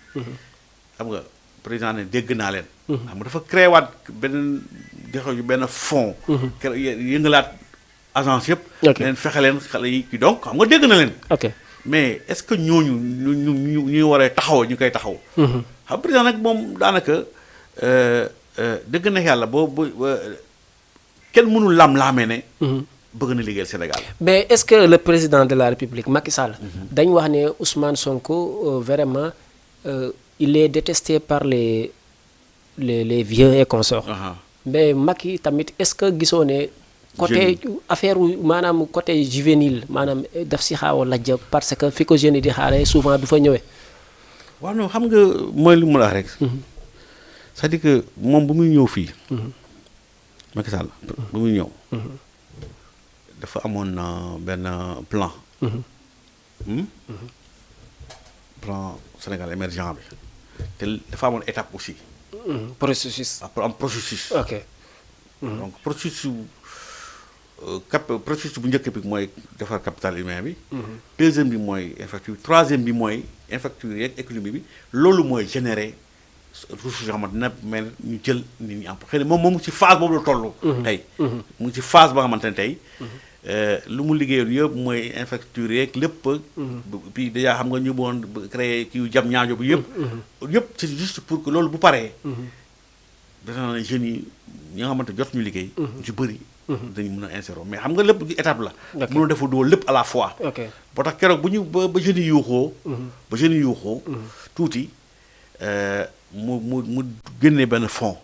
Speaker 2: xam nga président ne dégg naa leen. xam nga dafa créé waat benn fonds. yëngalaat agence yëpp. leen fexe leen xale yi ki donc xam nga dégg na leen.
Speaker 1: ok
Speaker 2: mais est-ce que ñooñu ñu waree taxaw ñu koy taxaw. xam président nag moom daanaka dëgg na yàlla kenn mënul lam-laamee ne. bëgg na liggéeyal Sénégal.
Speaker 1: mais est-ce que le président de la République Macky Sall. dañ wax ne Ousmane Sonko vraiment il est détesté par les vieux et consorts. mais Macky tamit est-ce que gisoo ne. côté affaire maanaam côté juvénile maanaam daf si xaaw a lajja parce que fi ko jeunes yi di xaaree souvent du fa ñëwee.
Speaker 2: waaw non xam nga mooy lu mu la wax rek. c'est-à-dire que moom bu muy ñëw fii. Macky Sall bu muy ñëw. dafa amoon benn plan. plan Sénégal émergent bi te dafa amoon étape aussi.
Speaker 1: processus.
Speaker 2: am processus.
Speaker 1: ok.
Speaker 2: donc processus bu njëkk bi mooy defar capital humain bi. deuxième bi mooy infrastructure troisième bi mooy infrastructure yeeg économie bi loolu mooy générer ressources yoo xamante ne mel ñu jël nit ñi am xëy na moom ci phase boobu la toll. tey mu ngi ci phase boo xamante ne tey lu mu liggéeyoon yëpp mooy infrastructure yeeg lépp. puis déjà xam nga ñu boon créé kii jam ñaajo bi yëpp c'est juste pour que loolu bu paree. defe naa ne jeunes yi ñi nga xamante jot ñu liggéey. ci bëri. dañu mën a insérer mais xam nga lépp étape la. mënoo defa doo lépp à la fois. boo tax keroog bu ñu ba jeunes yi yuuxoo. tuuti mu génnee benn fonds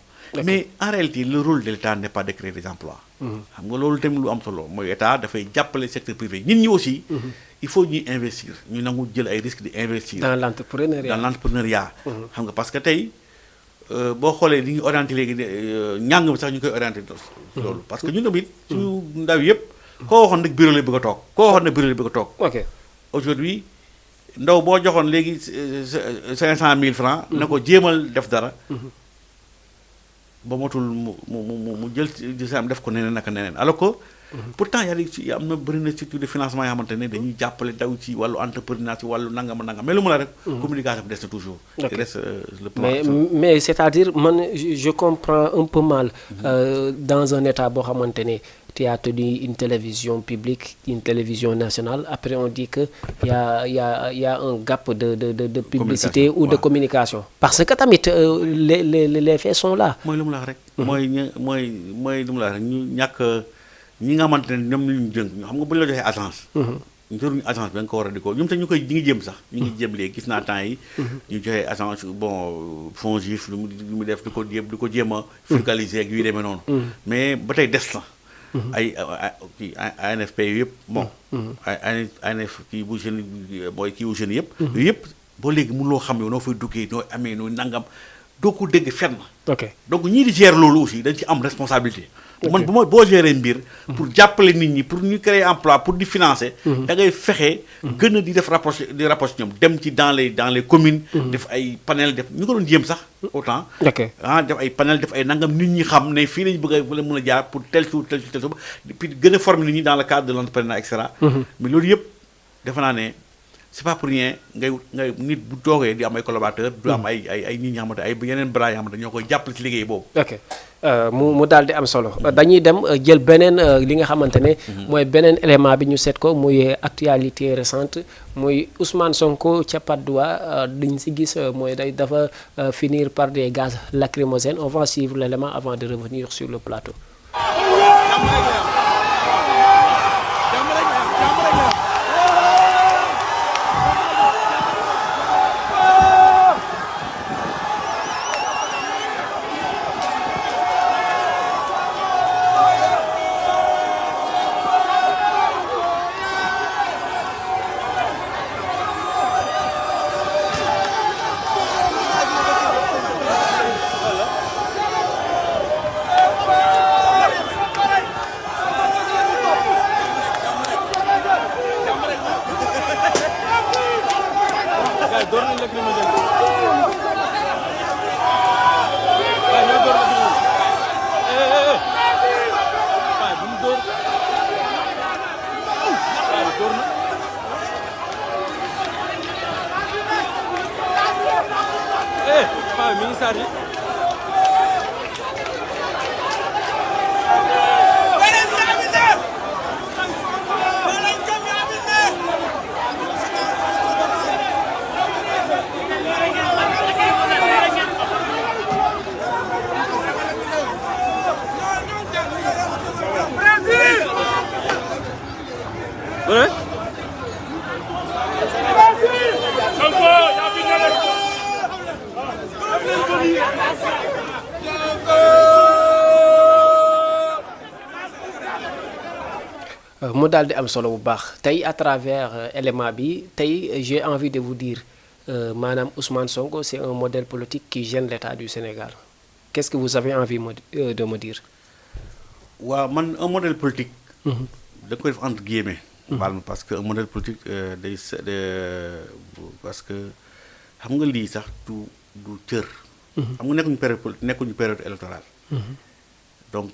Speaker 2: mais en réalité le rôle de l'État n'est pas de créer des emplois. xam nga loolu tamit lu am solo mooy État dafay jàppale secteur privé nit ñi aussi. il faut ñuy investir ñu nangu jël ay risques di investir.
Speaker 1: dans l'entrepreneuriat.
Speaker 2: xam nga parce que tey boo xoolee li ñu orienté léegi njàng mi sax ñu koy orienté loolu parce que ñun tamit suñu ndaw yëpp koo waxoon nag bureau la bëgg a toog koo waxoon nag bureau la bëgg a toog.
Speaker 1: ok
Speaker 2: aujourd'hui ndaw boo joxoon léegi 500 000 francs. na ko jéemal def dara. ba motul mu jël ci am def ko neneen naka neneen alors que. pourtant am na bëri na structure de financement yoo xamante ne dañuy jàppale daw ci wàllu entrepreneuriat ci wàllu nangam mais lu mu la rek. communication bi des na toujours.
Speaker 1: Okay.
Speaker 2: Il reste le plan.
Speaker 1: mais c'est-à-dire man je comprends un peu mal. Dans un état boo xamante ne tu as tenu une télévision publique une télévision nationale après on dit que y a un gap de publicité ou de communication. parce que tamit les faits sont là.
Speaker 2: mooy lu mu la wax rek. mooy lu mu la wax rek ñu ñàkk. ñi nga xamante ne ñoom ñu jënk xam nga bu ñu la joxee agence. ñu joxuñu agence bi da nga ko war a di ko ñoom te ñu ngi jéem sax. ñu ngi jéem léegi gis naa temps yi. ñu joxee agence bon FONGIF lu mu def di ko jéem a. fiscaliser ak yu demee noonu. mais ba tey des na. ay ANFP yëpp bon. ay ANF kii bu jeune mooy kii wu jeune yëpp. yooyu yëpp boo léegi mënuloo xam yow noo fay duggee noo amee noo nangam doo ko dégg fenn.
Speaker 1: ok donc
Speaker 2: ñii di gérer loolu aussi dañ ci am responsabilité. man boo gérer mbir. pour jàppale nit ñi pour ñu créer emploi pour di financer. da ngay fexe. gën a di def rapproché ñoom dem ci dans les communes. def ay panel def ñu ko doon jéem sax autant.
Speaker 1: ok
Speaker 2: def ay panel def ay nangam nit ñi xam ne fii lañ bëgg a mën a jaar pour tel jour puis gën a former nit ñi dans le cadre de l'entrepreneuriat et cetera. mais loolu yëpp defe naa ne c'est pas pour rien ngay nit bu toogee di am ay collaborateurs. du am ay nit ñi xamante ay yeneen bras yoo xamante ñoo koy jàppale ci liggéey boobu.
Speaker 1: ok mu daal di am solo dañuy dem jël beneen li nga xamante ne. mooy beneen élément bi ñu seet ko muy actualité récente muy Ousmane Sonko ca Patte d'Oie dañ si gis mooy dafa finir par des gaz lacrymogènes on va suivre l'élément avant de revenir sur le plateau. mu daal di am solo bu baax tey à travers élément bi tey j'ai envie de vous dire maanaam Ousmane Sonko c'est un modèle politique qui gêne l'État du Sénégal qu'est-ce que vous avez envie de me dire.
Speaker 2: waaw man un modèle politique. da koy def entre guillemets. baal ma parce que un modèle politique parce que xam nga lii sax du cër. xam nga nekkuñu période électorale. donc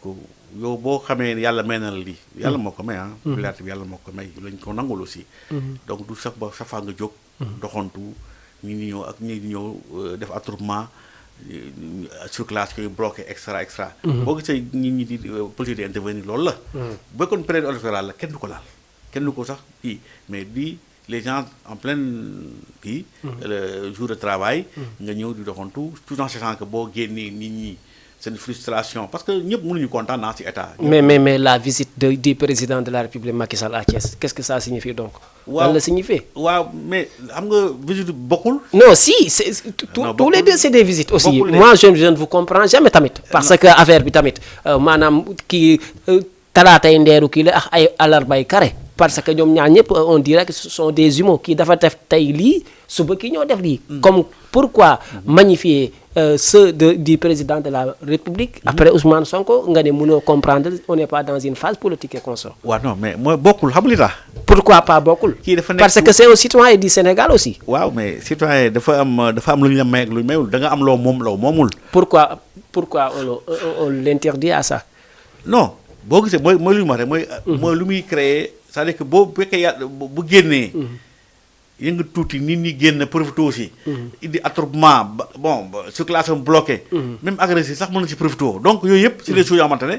Speaker 2: yow boo xamee ne yàlla may na la lii. yàlla moo ko may pilaate bi yàlla moo ko may lañ ko nangul aussi. donc du sax ba safaa nga jóg. doxantu ñi di ñëw ak ñi di ñëw def attroupement circulation yi bloqué extra. boo gisee nit ñi di politique di intervenir loolu la. bu fekkoon période électorale la kenn du ko laal kenn du ko sax kii mais di les gens en pleine le jour de travail. nga ñëw di doxantu tout en sachant que boo génnee nit ñi c'est une frustration parce que ñëpp mënuñu kontaan naa ci état.
Speaker 1: mais la visite du président de la République Macky Sall à Thiès qu'est-ce que ça signifie donc.
Speaker 2: waaw
Speaker 1: lan la signifie.
Speaker 2: waaw mais xam nga visite bokkul.
Speaker 1: non si c'est tous les deux c'est des visites aussi. moi je ne vous comprends jamais tamit. parce que affaire bi tamit maanaam kii talaatay ndeeru kii la ak ay alarbay kare. parce que ñoom ñaar ñëpp on dirait que ce sont des humains kii dafa def tey lii suba kii ñoo def lii. comme pourquoi magnifier ceux du président de la République. après Ousmane Sonko nga ne mënoo comprendre on n'est pas dans une phase politique et consort.
Speaker 2: waaw non mais mooy bokkul xam li tax.
Speaker 1: pourquoi pas bokkul.
Speaker 2: kii dafa nekk
Speaker 1: parce que c'est un citoyen du Sénégal aussi.
Speaker 2: waaw mais citoyen dafa am lu ñu la may ak lu ñu mayul da nga am loo moom loo moomul.
Speaker 1: pourquoi on l'interdit à ça.
Speaker 2: non boo gisee mooy lu ñu wax rek mooy lu muy créer c'est-à-dire que boo fekkee yàlla bu génnee. yëngu tuuti nit ñi génn profité aussi. indi attroupement bon circulation bloquée. même agressif sax mën na ci profité donc yooyu yëpp c'est des choses yoo xamante ne.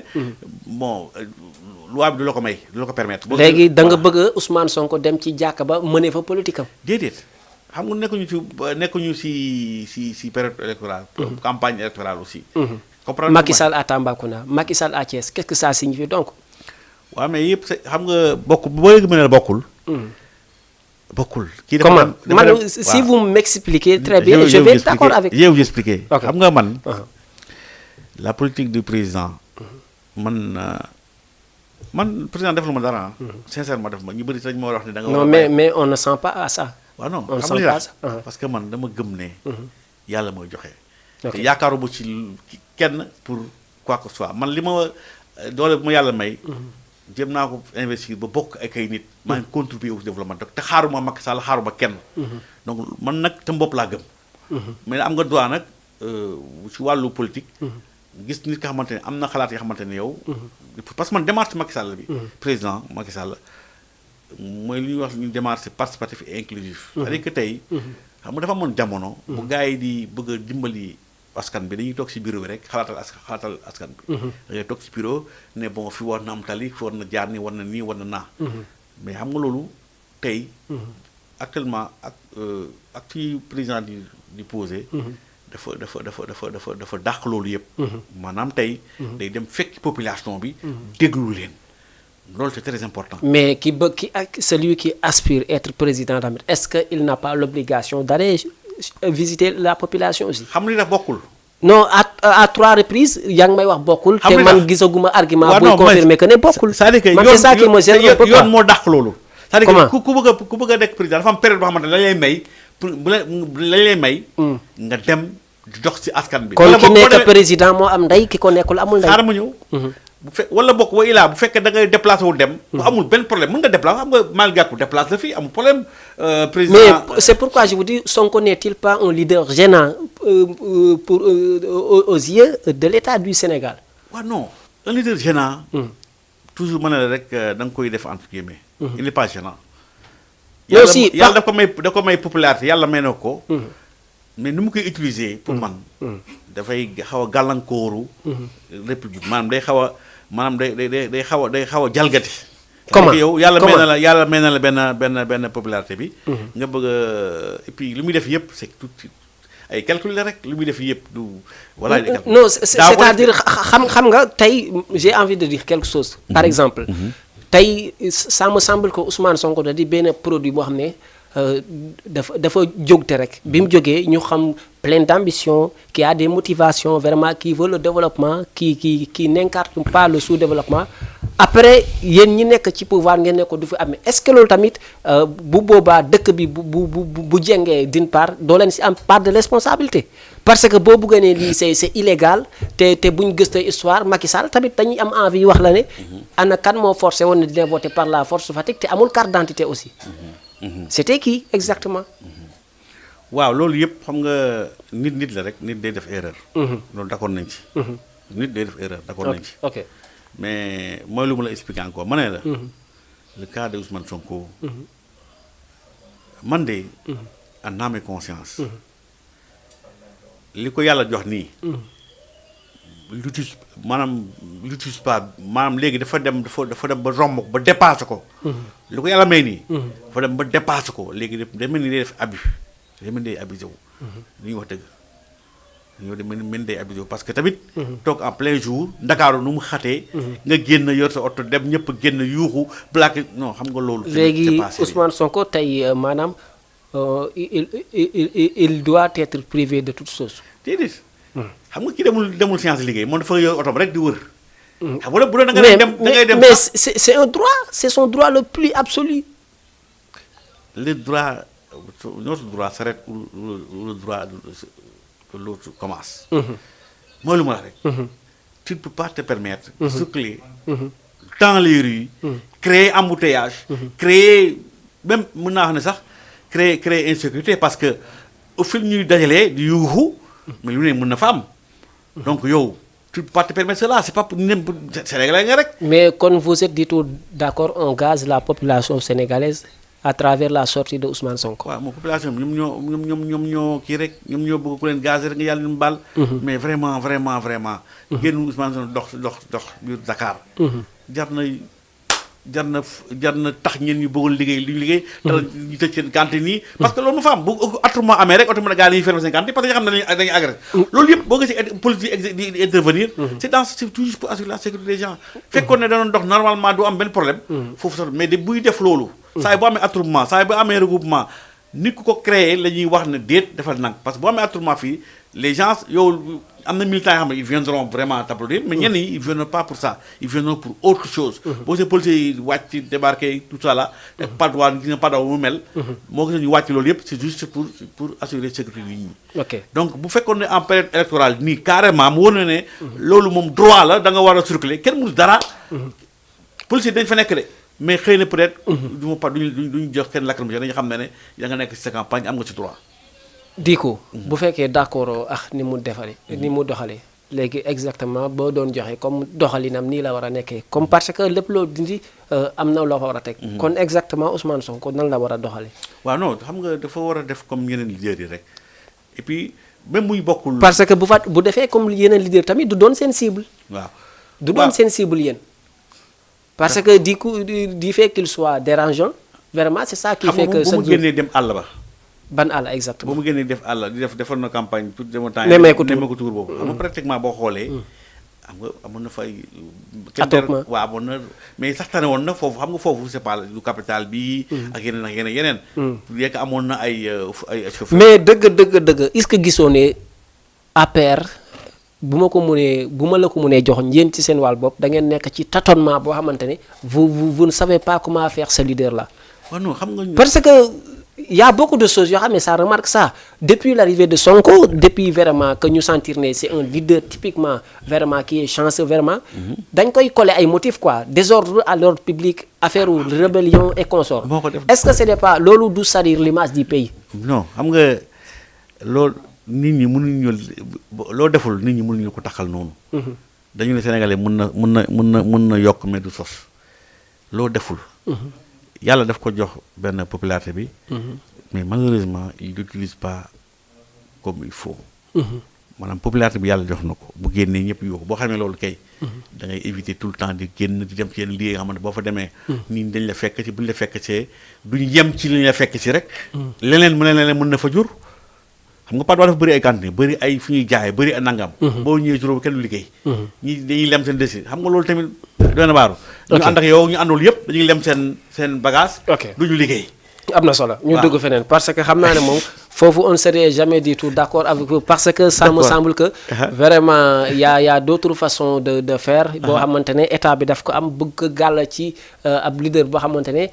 Speaker 2: bon loi bi du la ko may du la ko permettre.
Speaker 1: léegi da nga bëgg Ousmane Sonko dem ci jàkka ba mënee fa politique am.
Speaker 2: déedéet xam nga nekkuñu ci période électorale. campagne électorale aussi. comprendre
Speaker 1: Macky Sall à Tambacounda Macky Sall à Thiès qu'est-ce que ça signifie donc.
Speaker 2: waaw mais yëpp xam nga bokkul boo léegi mën a bokkul. bokkul kii dafa
Speaker 1: comment man si vous m'expliquez très bien je vais être d'accord avec.
Speaker 2: je vais vous expliquer. xam nga man. la politique du président. man président def lu ma dara. sincèrement def ma ñu bëri sax ñu ma wax ne da nga.
Speaker 1: non mais on ne sent pas à ça.
Speaker 2: waaw non
Speaker 1: on
Speaker 2: xam
Speaker 1: sent
Speaker 2: nga
Speaker 1: pas ça.
Speaker 2: parce que man dama gëm ne. yàlla mooy joxe.
Speaker 1: ok
Speaker 2: te yaakaaruma ci kenn pour quoi que ce soit man li ma doole bu ma yàlla may. jéem naa ko investir ba bokk ak ay nit. maa ngi contribuer au développement te xaaruma Macky Sall xaaruma kenn. donc man nag te bopp laa gëm. mais am nga droit nag ci wàllu politique. gis nit nga xamante ne am na xalaat yoo xamante ne yow. parce que man démarche Macky Sall bi. président Macky Sall mooy lu ñuy wax ñu démarche participatif et inclusif. c'est-à-dire que tey. xam nga dafa amoon jamono. bu gars yi di bëgg a dimbali. askan bi dañuy toog ci bureau bi rek xalaatal askan bi. da ngay toog ci bureau ne bon fi war na am tali fi war na jaar ni war na nii war na naa. mais xam nga loolu tey. actuellement ak ci président di posé. dafa dàq loolu yëpp. maanaam tey. day dem fekk population bi. déglu leen loolu c'est très important.
Speaker 1: mais celui qui aspire être président tamit est-ce que il n'a pas l'obligation d'aller visiter la population aussi.
Speaker 2: xam nga li daf bokkul.
Speaker 1: non à 3 reprises yaa ngi may wax bokkul. te man gisaguma argument buy confirmer que ne bokkul.
Speaker 2: c'est-à-dire que
Speaker 1: man c'est ça qui me gêne un peu
Speaker 2: yoon moo dàq loolu.
Speaker 1: comment
Speaker 2: c'est-à-dire que ku bëgg a nekk président dafa am période boo xamante ne lañ lay may pour lañ lay may. nga dem di dox ci askan bi.
Speaker 1: kon ki nekk président moo am ndey ki ko nekkul amul ndey.
Speaker 2: xaaral ma ñëw. wala bokk wa ilaa bu fekkee da ngay déplacé wu dem. bu amul benn problème mën nga déplacé xam nga Malick Gakou déplacé la fii amul problème. président
Speaker 1: mais c'est pourquoi je vous dis Sonko n'est-il pas un leader gênant aux yeux de l'État du Sénégal.
Speaker 2: waaw non un leader gênant. toujours ma ne la rek da nga koy def entre guillemets. il n'est pas gênant.
Speaker 1: mais aussi
Speaker 2: yàlla da ko may popularité yàlla may na ko. mais ni mu koy utiliser pour man. dafay xaw a gàllankooru. république maanaam day xaw a maanaam day xaw a jalgati.
Speaker 1: comment
Speaker 2: yow yàlla may na la benn popularité bi. nga bëgg et puis li muy def yëpp c'est tout ay calcul la rek li muy def yëpp du. voilà
Speaker 1: non c'est-à-dire xam nga tey j'ai envie de dire quelque chose. par exemple. tey ça me semble que Ousmane Sonko da di benn produit boo xam ne. dafa jógte rek bi mu jógee ñu xam plein d'ambition qui a des motivations vraiment qui veut le développement qui n'incarne pas le sous-développement après yéen ñi nekk ci pouvoir ngeen ne ko du fi amee est-ce que loolu tamit bu boobaa dëkk bi bu jengee d'une part doo leen ci am part de responsabilité parce que boo bëggee ne lii c'est illégal te buñ gëstee histoire Macky Sall tamit dañuy am envie wax la ne ana kan moo forcé woon ne dina voter par la force Fatick te amul carte d'identité aussi. C'était qui exactement.
Speaker 2: waaw loolu yëpp xam nga nit la rek nit day def erreur. loolu d'accord nañ ci. nit day def erreur d'accord nañ ci.
Speaker 1: ok
Speaker 2: mais mooy lu ma la expliquer encore ma ne la. le cas de Ousmane Sonko. man de. en âme et conscience. li ko yàlla jox nii. l'utilise pas maanaam léegi dafa dem ba romb ba dépassé ko. li ko yàlla may nii. dafa dem ba dépassé ko léegi day mel ni day def abus day mel ni day abusé wu. li ñuy wax dëgg ñoo de mën day habitué parce que tamit toog en plein jour Ndakaaru nu mu xatee nga génn yor sa oto dem ñëpp génn yuuxu black non xam nga loolu
Speaker 1: léegi Ousmane Sonko tey maanaam il doit être privé de toute chose.
Speaker 2: déedéet xam nga ki demul science liggéey moom dafa yor oto rek di wër xam nga bu doon da nga dem da ngay dem
Speaker 1: mais c'est un droit, c'est son droit le plus absolu.
Speaker 2: le droit notre droit s'arrête où le droit que l'autre commence. mooy lu ma la rek. tu ne peux pas te permettre de circuler dans les rues, créer embouteillage, créer même mën naa wax ne sax créer insécurité parce que au fil ñuy dajalee di yuuxu mais lu ne mën na fa am donc yow tu ne peux pas te permettre cela c'est pas pour Sénégalais nga rek.
Speaker 1: mais kon vous êtes du tout d'accord on gaze la population sénégalaise à travers la sortie de Ousmane Sonko.
Speaker 2: waaw moom population bi ñoom ñoo kii rek ñoom ñoo bëgg ku leen gaz rek nga yàlla ñu baal. mais vraiment. génn Ousmane Sonko dox biir Dakar. jar na tax ñeen ñu bëggul liggéey li ñu liggéey. dara ñu tëj seen cantine yi. parce que loolu mu fa am bu attroupement amee rek automatiquement gars yi dañuy fermer seen cantine parce que nga xam ne dañuy agressé. loolu yëpp boo gisee police di intervenir. c'est toujours pour assurer la sécurité des gens. fekkoon ne danoon dox normalement du am benn problème. foofu sax mais buy def loolu. saa yi boo amee attroupement saa yi boo amee regroupement nit ku ko créé la ñuy wax ne déet defal nang parce que boo amee attroupement fii les gens yow am na militants yoo xam ne ils viendront vraiment t'applaudir mais ñenn ñi ils viendront pas pour ça ils viendront pour autre chose. boo see policiers yi wàcc débarqué tout ça là. Padois gis nga Padois mu mel. moo gis ñu wàcc loolu yëpp c'est juste pour assurer sécurité nit ñi.
Speaker 1: ok
Speaker 2: donc bu fekkoon ne en période électorale nii carrément mu wóor na ne. loolu moom droit la da nga war a circuler kenn mënu dara. policiers dañ fa nekk de. mais xëy na peut-être. duñu jox kenn lacrymogène dañu xam ne da nga nekk ci sa campagne am nga ci droit.
Speaker 1: di ko bu fekkee d'accord ak ni mu defaree. ni mu doxalee léegi exactement boo doon joxe comme doxalinam nii la war a nekkee comme parce que lépp loo dindi am na loo fa war a teg. kon exactement Ousmane Sonko nan la war a doxalee.
Speaker 2: waaw non xam nga dafa war a def comme yeneen leaders yi rek et puis même muy bokkul.
Speaker 1: parce que bu defee comme yeneen leader tamit du doon seen cible.
Speaker 2: waaw
Speaker 1: du doon seen cible yéen. parce que du fait qu'il soit dérangeant vraiment c'est ça qui fait que
Speaker 2: bu mu génnee dem àll ba.
Speaker 1: ban àll exactement.
Speaker 2: bu mu génnee def àll defoon na campagne pour dem temps
Speaker 1: nemmeeku
Speaker 2: tuur boobu. xam nga pratiquement boo xoolee. xam nga amoon na fay.
Speaker 1: attroupement
Speaker 2: waaw amoon na mais sax tane woon na foofu xam nga foofu c'est pas du capital bi. ak yeneen. yekk amoon na ay
Speaker 1: mais dëgg est-ce que gisoo ne APR. bu ma la ko mënee jox yéen ci seen wàll bopp da ngeen nekk ci tâtonnement boo xamante ne vous ne savez pas comment faire ce leader là.
Speaker 2: waaw non xam nga.
Speaker 1: parce que y a beaucoup de choses yoo xam ne ça remarque ça depuis l'arrivée de Sonko depuis vraiment que ñu sentir ne c'est un leader typiquement vraiment qui est chanceux vraiment. dañ koy coller ay motifs quoi désordre à l'ordre public affaire rébellion et consorts. est-ce que c'est pas loolu du salir l'image du pays.
Speaker 2: non xam nga loolu. nit ñi mënuñu loo deful nit ñi mënuñu ko taxal noonu. dañu ne Sénégalais mën na yokk mais du sos loo deful. yàlla daf ko jox benn popularité bi. mais malheureusement il n'utilise pas comme il faut. maanaam popularité bi yàlla jox na ko bu génnee ñëpp yoo ko boo xamee loolu kay. da ngay éviter tout le temps di génn di dem ci yenn lieux nga xamante boo fa demee. nit ñi dañ la fekk ci buñ la fekk see duñ yem ci li ñu la fekk ci rek. leneen mën na fa jur. xam nga Padois dafa bëri ay cantine bëri ay fi ñuy jaay bëri ay nangam. boo ñëwee juróom kenn du liggéey. ñi dañuy lem seen décide xam nga loolu tamit doy na baaru. ñu ànd ak yow ñu àndul yëpp dañuy lem seen bagage. du ñu liggéey.
Speaker 1: am na solo ñu dugg feneen parce que xam naa ne moom foofu on ne serait jamais du tout d'accord avec vous parce que ça me semble que vraiment y a d'autres façons de faire boo xamante ne état bi daf ko am bëgg ko gàll ci ab leader boo xamante ne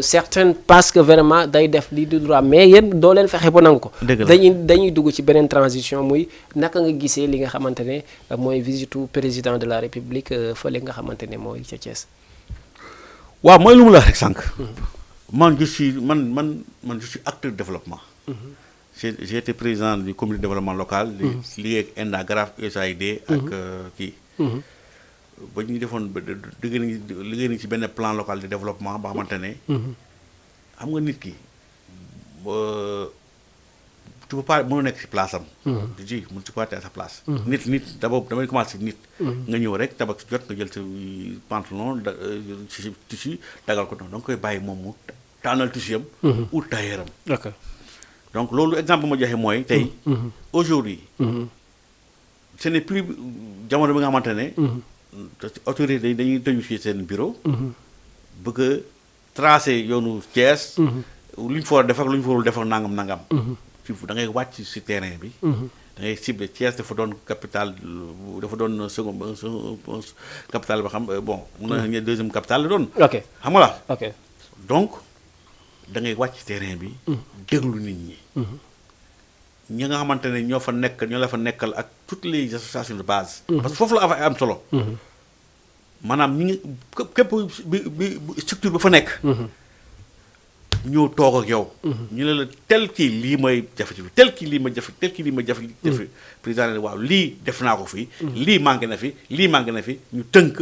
Speaker 1: certains pensent que vraiment day def lii du droit mais yéen doo leen fexe ba nangu ko dañuy dugg ci beneen transition muy naka nga gisee li nga xamante ne mooy visitu président de la République fële nga xamante ne mooy ca Thiès.
Speaker 2: waaw mooy lu mu la rek sànq. man je suis acteur de développement. J'ai été président du comité de développement local. liggéey ak ENDA GRAF USAID ak kii. ba ñu defoon liggéey nañu ci benn plan local de développement ba xamante ne. xam nga nit ki tu peux pas mënoo nekk ci place am. ji mënu ci pas à sa place. nit d'abord damay commencer nit. nga ñëw rek tabax jot nga jël sa pantalon ci tissu dagal ko noonu da nga koy bàyyi moom mu tànnal tissu am. ou tailleur am.
Speaker 1: d'accord
Speaker 2: donc loolu exemple ma joxe mooy tey. aujourd'hui ce n'est plus jamono bi nga xamante ne. autorité dañuy tëju ci seen bureau. bëgg a tracer yoonu Thiès. lu ñu fa war a def ak lu ñu fa warul def ak nangam. da ngay wàcc ci terrain bi. da ngay ciblé Thiès dafa doon capitale dafa doon second capitale ba xam bon mun na deuxième capitale la doon.
Speaker 1: ok
Speaker 2: xam nga la.
Speaker 1: ok
Speaker 2: donc da ngay wàcc ci terrain bi. déglu nit ñi. ñi nga xamante ne ñoo la fa nekkal ak toutes les associations de base. parce que foofu la affaire am solo. maanaam ñi ngi képp bi structure ba fa nekk. ñoo toog ak yow. ñu ne la tel kii lii mooy jafe-jafe tel kii lii ma jafe président ne waaw lii def naa ko fii. lii manqué na fi lii manqué na fi ñu tënk.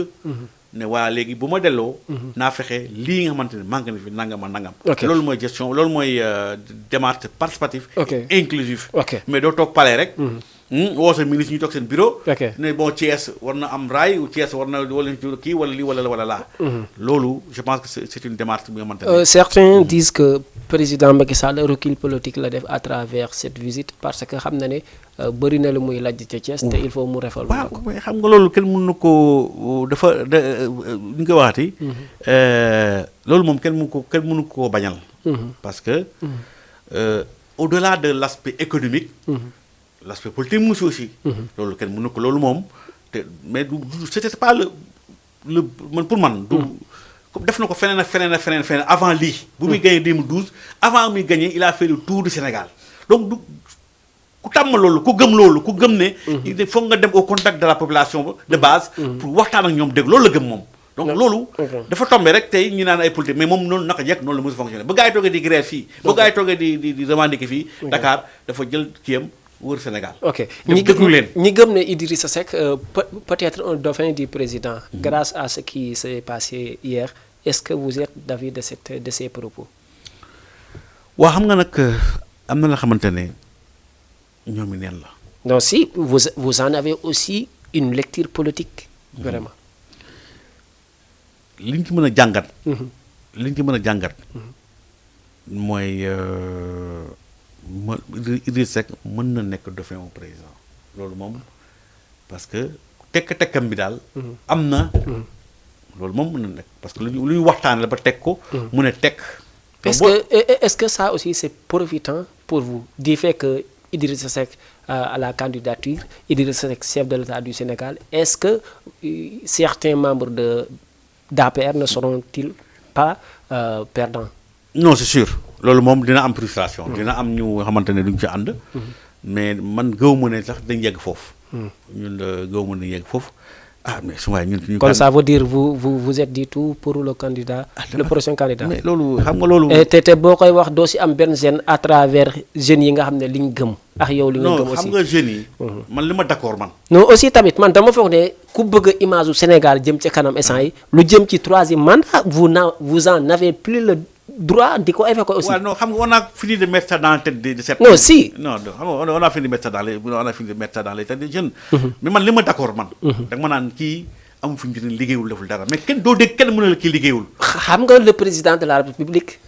Speaker 2: ne waa léegi bu ma delloo. naa fexe lii nga xamante ne manqué na fi nangam ak nangam. loolu mooy gestion loolu mooy démarche participative. inclusive. mais doo toog palais rek. woo sa ministre ñu toog seen bureau. ne bon Thiès war na am raay Thiès war na wala kii wala lii wala laa. loolu je pense que c'est une démarche bi nga xamante ne.
Speaker 1: certains disent que président Macky Sall recul politique la def à travers cette visite parce que xam na ne bëri na lu muy lajj ca Thiès te il faut mu réformer ko.
Speaker 2: waaw xam nga loolu kenn mënu ko dafa ñu ko waxati. loolu moom kenn mënu ko bañal. parce que au-delà de l'aspect économique. l'aspect politique mu ngi aussi. loolu kenn mënu ko loolu moom te mais du c'était pas le man pour man. du def na ko feneen avant lii. bu muy gagné 2012 avant muy gagné il a fait le tour du Sénégal donc du ku tàmm loolu ku gëm ne. il faut nga dem au contact de la population de base. pour waxtaan ak ñoom dégg loolu la gëm moom. donc loolu. dafa tombé rek tey ñu naan ay politique mais moom noonu naka jekk noonu la mos a fonctionné ba gars yi toogee di grève fii. ba gars yi toogee di revendiquer fii. Dakar dafa jël kiyam. wër Sénégal.
Speaker 1: ok ñi gëm ne Idrissa Seck peut-être un dauphin du président. grâce à ce qui s'est passé hier est-ce que vous êtes d'avis de ces propos.
Speaker 2: waaw xam nga nag am na la xamante ne ñoom i neen la.
Speaker 1: non si vous en avez aussi une lecture politique. vraiment.
Speaker 2: li ñu ci mën a jàngat. mooy. Idriss Seck mën na nekk dauphin au président loolu moom parce que tekkam bi daal. am na. loolu moom mën na nekk parce que lu ñuy waxtaan la ba teg ko. mu ne tekk.
Speaker 1: est-ce que ça aussi c'est profitant pour vous du fait que Idrissa Seck à la candidature Idrissa Seck chef de l'État du Sénégal est-ce que certains membres d'APR ne seront-ils pas perdants.
Speaker 2: non c'est sûr. loolu moom dina am frustration. dina am ñu xamante ne duñ ci ànd. mais man gëw ma ne sax dañ yegg foofu. ñun gëw ma ne yegg foofu mais su waay ñun.
Speaker 1: kon ça veut dire vous êtes du tout pour le candidat. le prochain candidat.
Speaker 2: mais loolu xam nga loolu.
Speaker 1: te boo koy wax doo si am benn gêne à travers jeunes yi nga xam ne li ñu gëm. ak yow li nga gëm aussi
Speaker 2: non xam nga jeunes yi. man li ma d'accord man.
Speaker 1: non aussi tamit man dama foog ne ku bëgg image u Sénégal jëm ca kanam instant yi lu jëm ci 3e mandat vous en avez plus le droit di ko évoquer aussi.
Speaker 2: waaw non xam nga on a fini de mettre ça dans la tête de cette.
Speaker 1: non si.
Speaker 2: non xam nga on a fini de mettre ça dans les têtes des jeunes. mais man li ma d'accord man. da nga ma naan kii amul fi mu jënd liggéeyul deful dara mais kenn doo dégg kenn mën na la kii liggéeyul.
Speaker 1: xam nga le président de la République.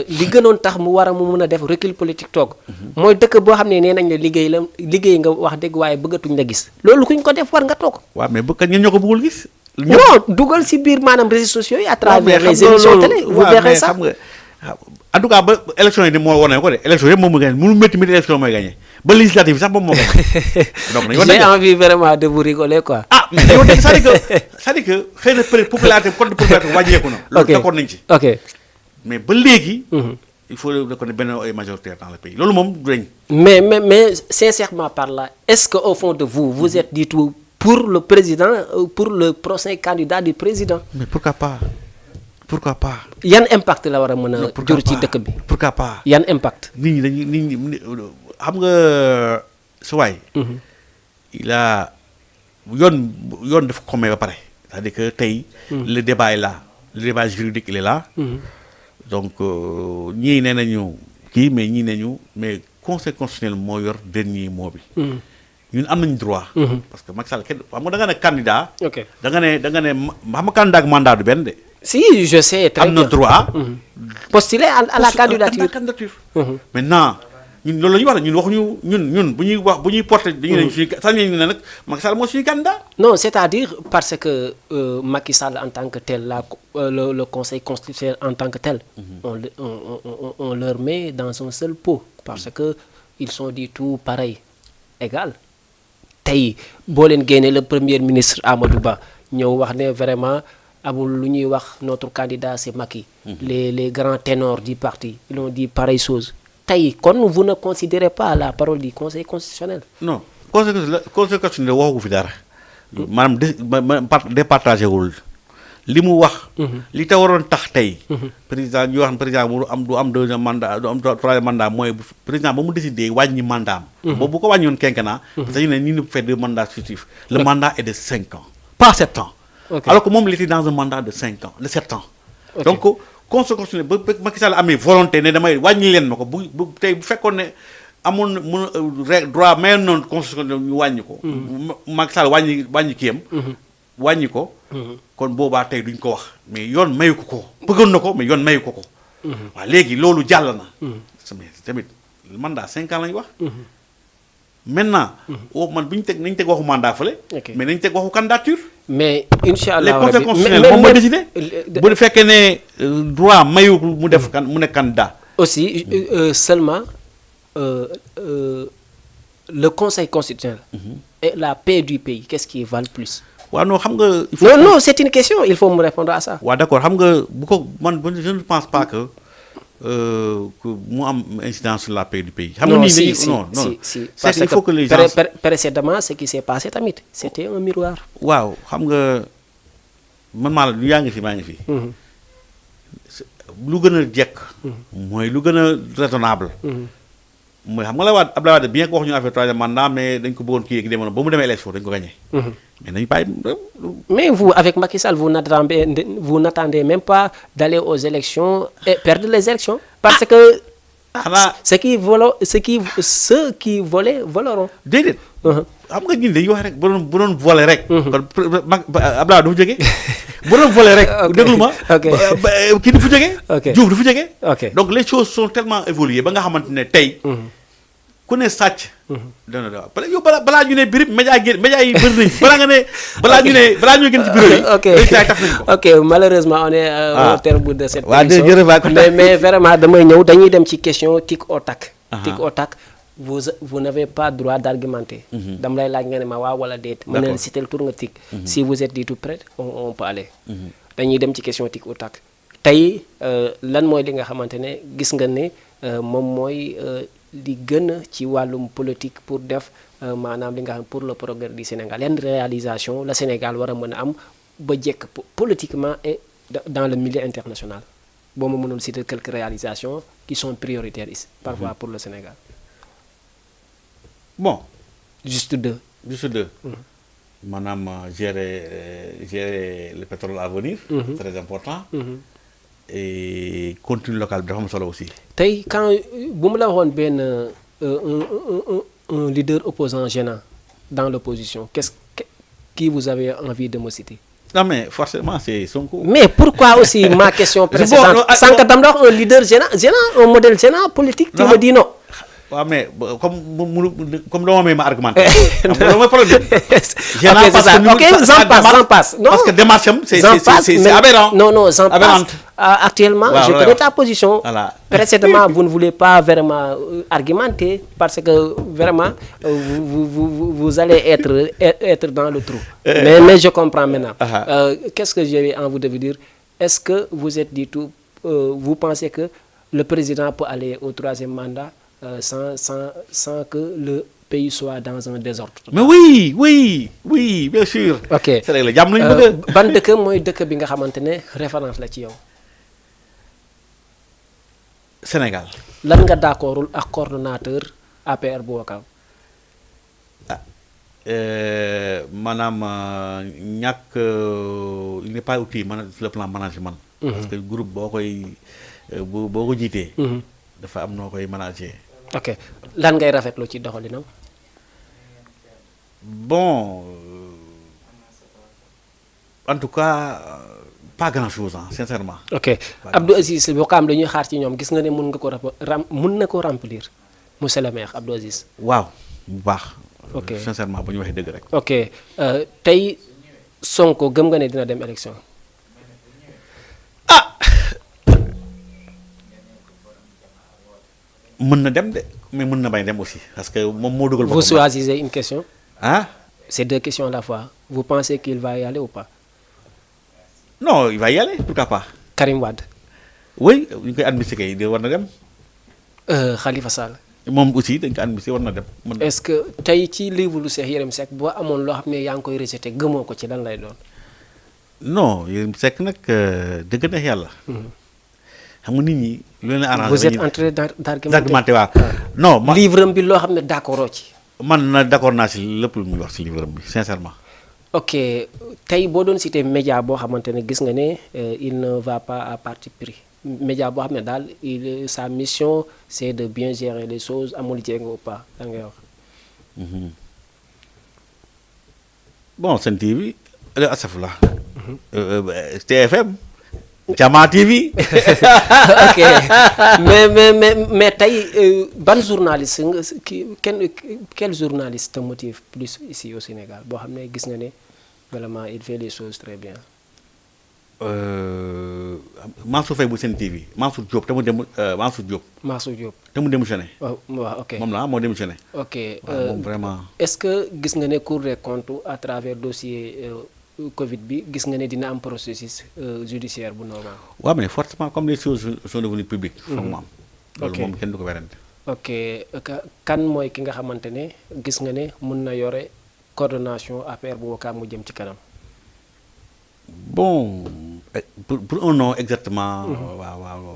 Speaker 1: li gënoon tax mu mën a def recul politique toog. mooy dëkk boo xam ne nee nañ la liggéey nga wax dëgg waaye bëggatuñ la gis. loolu kuñ ko def war nga toog.
Speaker 2: waaw mais bëgg ñen ñoo ko bëggul gis.
Speaker 1: non dugal si biir maanaam réseaux sociaux yi à travers les émissions télé. vous verrez ça
Speaker 2: en tout cas ba élection yi moo wane ko de élection yëpp moom mu gagné mënu métti élection mooy gagné ba législative bi sax moom moo gagné. donc
Speaker 1: j'ai envie vraiment de vous rigoler quoi.
Speaker 2: mais yow de c'est-à-dire que xëy na peut-être popularité compte popularité wàññeeku na. loolu d'accord nañ ci.
Speaker 1: ok
Speaker 2: mais ba léegi. il faut reconnaître Benno est majoritaire dans le pays loolu moom du dañ.
Speaker 1: mais sincèrement par là est-ce que au fond de vous êtes du tout pour le président pour le prochain candidat du président.
Speaker 2: mais pourquoi pas.
Speaker 1: yan impact la war a mën a jur ci dëkk bi.
Speaker 2: pourquoi pas.
Speaker 1: yan impact.
Speaker 2: nit ñi xam nga sa waay. il a yoon dafa ko may ba pare. c'est-à-dire que tey. le débat est là le débat juridique il est là. donc ñii nee nañu kii mais ñii nañu mais conseil constitutionnel moo yor dernier mot bi. ñun am nañu droit. parce que Macky Sall kenn xam nga da nga ne candidat. ok da nga ne xam nga candidat ak mandat du benn de.
Speaker 1: si je sais très bien
Speaker 2: am na droit.
Speaker 1: postuler à la candidature.
Speaker 2: Maintenant ñun loolu la ñuy wax ñun waxuñu ñun bu ñuy porté dañuy ne suñu sax ñu ne nag Macky Sall moo suñu candidat.
Speaker 1: Non, c'est-à-dire parce que Macky Sall en tant que tel, le Conseil constitutionnel en tant que tel, on leur met dans un seul pot parce que ils sont du tout pareil, égal. Tey boo leen génnee le premier ministre Amadou Ba ñëw wax ne vraiment amul lu ñuy wax notre candidat c'est Macky. Les grands ténors du parti ils ont dit pareille chose. Tey kon vous ne considérez pas la parole du Conseil constitutionnel.
Speaker 2: Non Conseil constitutionnel waxu fi dara. maanaam départagé wul li mu wax. li te waroon tax tey. président ñu wax président du am deuxième mandat du am troisième mandat mooy président ba mu décidé wàññi mandat am. boobu bu ko wàññi woon quinquennat. dañu ne nii ñu fait 2 mandats successifs. Le mandat est de 5 ans pas 7 ans. Alors que moom il était dans un mandat de 5 ans de 7 ans. Donc Conseil constitutionnel ba Macky Sall amee volonté ne damay wàññi leen ma ko bu tey bu fekkoon ne amoon na mun droit mayoon noonu constitution ñu wàññi ko. Macky Sall wàññi kiyam. wàññi ko. kon boobaa tey duñ ko wax mais yoon mayu ko bëggoon na ko mais yoon mayu ko. waaw léegi loolu jàll na. tamit mandat 5 ans lañu wax. maintenant. man bu ñu teg nañ teg waxu mandat fële. mais nañ teg waxu candidature. mais incha allah les conseils constitutionnels moom mooy décidé. bu fekkee ne droit mayu mu def mu nekk candidat. aussi seulement le conseil constitutionnel. et la paix du pays qu'est-ce qui valent plus. waaw non xam nga. non c'est une question il faut me répondre à ça. waaw d'accord xam nga bu ko man je ne pense pas que mu am incidence sur la paix du pays. xam nga nii si parce que il faut que les gens précédemment ce qui s'est passé tamit c'était un miroir. waaw xam nga man maa la yaa ngi fi maa ngi fi. lu gën a jekk. mooy lu gën a raisonnable. mooy xam nga la waat Abdoulaye Wade bien que waxuñu affaire troisième mandat mais dañ ko bëggoon kii yeeg demoon ba mu demee élection dañ ko gagné. mais nañu bàyyi. mais vous avec Macky Sall vous n'attendez même pas d'aller aux élections et perdre les élections. parce que ceux qui volaient voleront. déedéet. xam nga ñun dañuy wax rek bu doon voler rek. kon Abdoulaye du fa jógee. bu doon voler rek. déglu ma. kii du fa jógee. Diouf du fa jógee. donc les choses sont tellement évoluées ba nga xamante ne tey. ku ne sàcc. dana da parce que yow balaa ñu ne birib média yi bëri nañ balaa ñu gën ci bureau yi. ok malheureusement on est au terme de cette émission. mais vraiment damay ñëw dañuy dem ci question tic au tac. tic au tac vous n'avez pas droit d'argumenter. dama lay laaj nga ne ma waaw wala déet. mën na la citer le tour nga tic. si vous êtes du tout prêt on peut aller. dañuy dem ci question tic au tac. tey lan mooy li nga xamante ne gis nga ne moom mooy. li gën ci wàllum politique pour def maanaam li nga xam pour le progrès du Sénégal yenn réalisation la Sénégal war a mën a am ba jekk politiquement et dans le milieu international boo ma mënul citer quelques réalisations qui sont prioritaires ici parfois pour le Sénégal. Bon. Juste deux. Maanaam gérer le pétrole à venir. Très important. Et contenu local bi dafa am solo aussi. tey quand bu mu la waxoon benn un leader opposant gênant dans l'opposition qui vous avez envie de me citer. Non mais forcément c'est Sonko. Mais pourquoi aussi ma question précédente sans que dama wax un leader gênant un modèle gênant politique. tu me dis non. waaw mais comme dama may ma argumenté. dama problème. ok j'en passe. Non parce que démarche am c'est aberrant. Non j'en passe. Actuellement je connais ta position. Voilà. Précédemment vous ne voulez pas vraiment argumenter parce que vraiment vous allez être dans le trou. Mais je comprends maintenant. Qu'est-ce que j'ai envie de vous dire? Est-ce que vous êtes du tout vous pensez que le président peut aller au 3e mandat sans que le pays soit dans un désordre? Mais oui bien sûr. Ok c'est vrai la jàmm lañu bëgg. Ban dëkk mooy dëkk bi nga xamante ne référence la ci yow. Sénégal. Lan nga d'accordul ak coordonnateur APR bu Ouakam. Maanaam ñàkk il n'est pas outil sur le plan management. Parce que groupe boo ko jiitee. dafa am noo koy manager. Ok lan ngay rafetlu ci doxalinam. Bon en tout cas pas grand chose sincèrement. Ok Abdou Aziz Ouakam dañuy xaar ci ñoom gis nga ne mën na ko remplir.
Speaker 1: monsieur le maire Abdou Aziz.
Speaker 2: waaw bu baax.
Speaker 1: ok
Speaker 2: sincèrement bu ñu waxee dëgg rek.
Speaker 1: ok tey Sonko gëm nga ne dina dem élection.
Speaker 2: mën na dem de mais mën na bañ dem aussi parce que moom moo dugal.
Speaker 1: vous choisissez une question.
Speaker 2: ah.
Speaker 1: c'est 2 questions à la fois vous pensez qu'il va y aller ou pas.
Speaker 2: non il va y aller pourquoi pas.
Speaker 1: Karim Wade.
Speaker 2: oui ñu koy administré kay de war na dem.
Speaker 1: Khalifa Sall.
Speaker 2: moom aussi dañ ko administré war na dem.
Speaker 1: est-ce que tey ci livre lu Cheikh Yérim Seck boo amoon loo xam ne yaa ngi koy rejeté gëmoo ko ci lan lay doon.
Speaker 2: non Yérim Seck nag dëgg neex yàlla. xam nga nit ñi lu leen arrangé.
Speaker 1: vous êtes en train
Speaker 2: d'argumenter waaw. non man
Speaker 1: livre am bi loo xam ne d'accord ci.
Speaker 2: man na d'accord naa si lépp lu muy wax si livre am bi sincèrement.
Speaker 1: ok tey boo doon cité média boo xamante ne gis nga ne il ne va pas à parti pris média boo xam ne daal sa mission c'est de bien gérer les choses amul jéego ou pas da ngay wax.
Speaker 2: bon Sen TV asafula. TFM. Jama TV.
Speaker 1: ok mais tey ban journaliste nga quel journaliste te motive plus ici au Sénégal boo xam ne gis nga ne vraiment il fait les choses très bien.
Speaker 2: Mansour Faye bu Sen TV Mansour Diop te mu dem Mansour Diop.
Speaker 1: Mansour Diop.
Speaker 2: te mu démissionné.
Speaker 1: waaw ok
Speaker 2: moom la moo démissionné.
Speaker 1: ok
Speaker 2: moom vraiment.
Speaker 1: est-ce que gis nga ne Cour des comptes à travers dossier Covid bi gis nga ne dina am processus judiciaire bu normal.
Speaker 2: waaw mais forcément comme les choses sont devenues publiques. foog mu am. loolu moom kenn du ko werante.
Speaker 1: ok kan mooy ki nga xamante ne gis nga ne mun na yore coordination affaire bu Wakaam mu jëm ci kanam.
Speaker 2: bon pour un nom exactement. waaw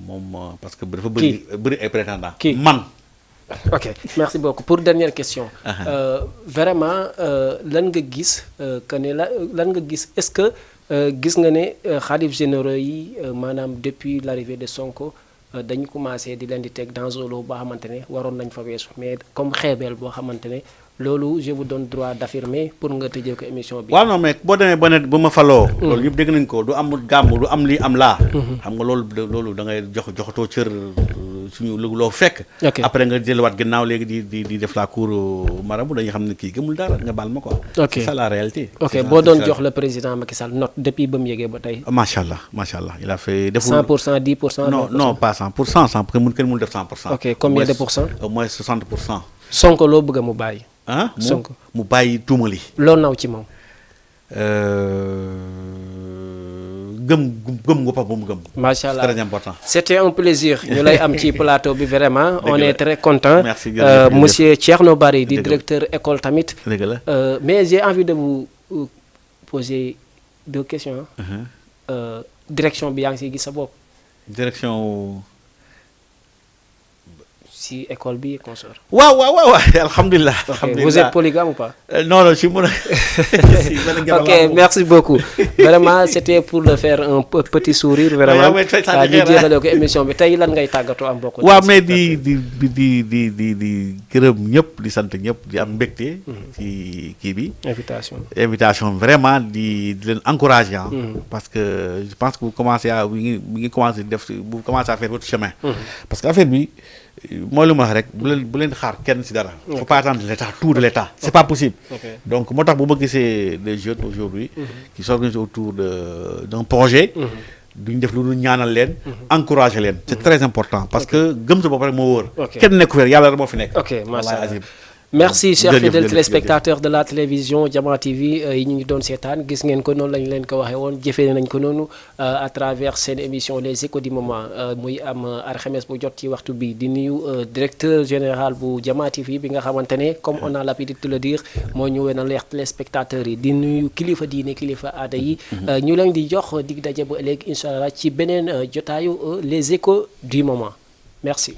Speaker 2: moom parce que dafa bëri ay prétendants.
Speaker 1: kii
Speaker 2: man.
Speaker 1: ok merci beaucoup pour dernière question. vraiment lan nga gis que ne lan nga gis est-ce que gis nga ne xalif généraux yi maanaam depuis l'arrivée de Sonko dañu commencé di leen di teg dans un lot boo xamante ne waroon nañ fa weesu mais comme xeebeel boo xamante ne loolu je vous donne droit d'affirmer pour nga tëjee ko émission bi.
Speaker 2: waaw non mais boo demee ba ne ba ma faloo. loolu ñëpp dégg nañ ko du am gàmm du am lii am laa. xam nga loolu da ngay joxatoo cër suñu loo fekk. après nga jëlwaat gannaaw léegi di def la cour marabout dañuy xam ne kii gëmul dara nga baal ma quoi.
Speaker 1: ok
Speaker 2: c'est ça la réalité.
Speaker 1: ok boo doon jox le président Macky Sall note depuis ba mu yegee ba tey.
Speaker 2: macha allah il a fait.
Speaker 1: 100% 10%.
Speaker 2: non pas 100% 100 kenn mënul def 100%.
Speaker 1: ok combien de pourcents.
Speaker 2: au moins 60%.
Speaker 1: Sonko loo bëgg mu bàyyi. Sonko
Speaker 2: mu bàyyi tuumali.
Speaker 1: loo naw ci moom.
Speaker 2: gëm nga papa bu mu gëm.
Speaker 1: macha allah
Speaker 2: c'est très important.
Speaker 1: c'était un plaisir ñu lay am ci plateau bi vraiment. on est très content.
Speaker 2: merci
Speaker 1: monsieur Thierno Bary di directeur école tamit.
Speaker 2: dëgg la
Speaker 1: mais j'ai envie de vous poser 2 questions. direction bi yaa ngi siy gis sa bopp.
Speaker 2: direction.
Speaker 1: si école bi consort.
Speaker 2: waaw alhamdulilah.
Speaker 1: vous êtes polygame ou pas.
Speaker 2: non je suis mon.
Speaker 1: ok merci beaucoup vraiment c'était pour le faire un petit sourire vraiment. ñu jeexale ko émission bi tey lan ngay tàggatoo am bokk.
Speaker 2: waaw mais di gërëm ñëpp di sant ñëpp di am mbégte. ci kii bi. invitation vraiment di leen encourager. parce que je pense que vous commencez à bu ngi commencé def vous commencez à faire votre chemin. parce que affaire bi. mooy lu ma wax rek bu leen xaar kenn ci dara. faut pas attendre l'état tout de l'état c'est pas possible. donc moo tax bu ma gisee des jeunes aujourd'hui qui s'organisent autour d'un projet. duñ def lu dul ñaanal leen. encourager leen. c'est très important parce que gëm sa bopp rek moo wóor. kenn nekku fi yàlla rek moo fi nekk.
Speaker 1: ok macha allah merci chers fidèles téléspectateurs de la télévision Jama TV yi ñu ngi doon seetaan gis ngeen ko noonu lañu leen ko waxee woon jëfee nañ ko noonu à travers seen émission les échos du moment muy am alxames bu jot ci waxtu bi di nuyu directeur général bu Jama TV bi nga xamante ne comme on a l'habitude de le dire moo ñu wena leex téléspectateurs yi di nuyu kilifa diine kilifa aada yi ñu leen di jox dig daje bu ëllëg incha allah ci beneen jotaayu les échos du moment merci.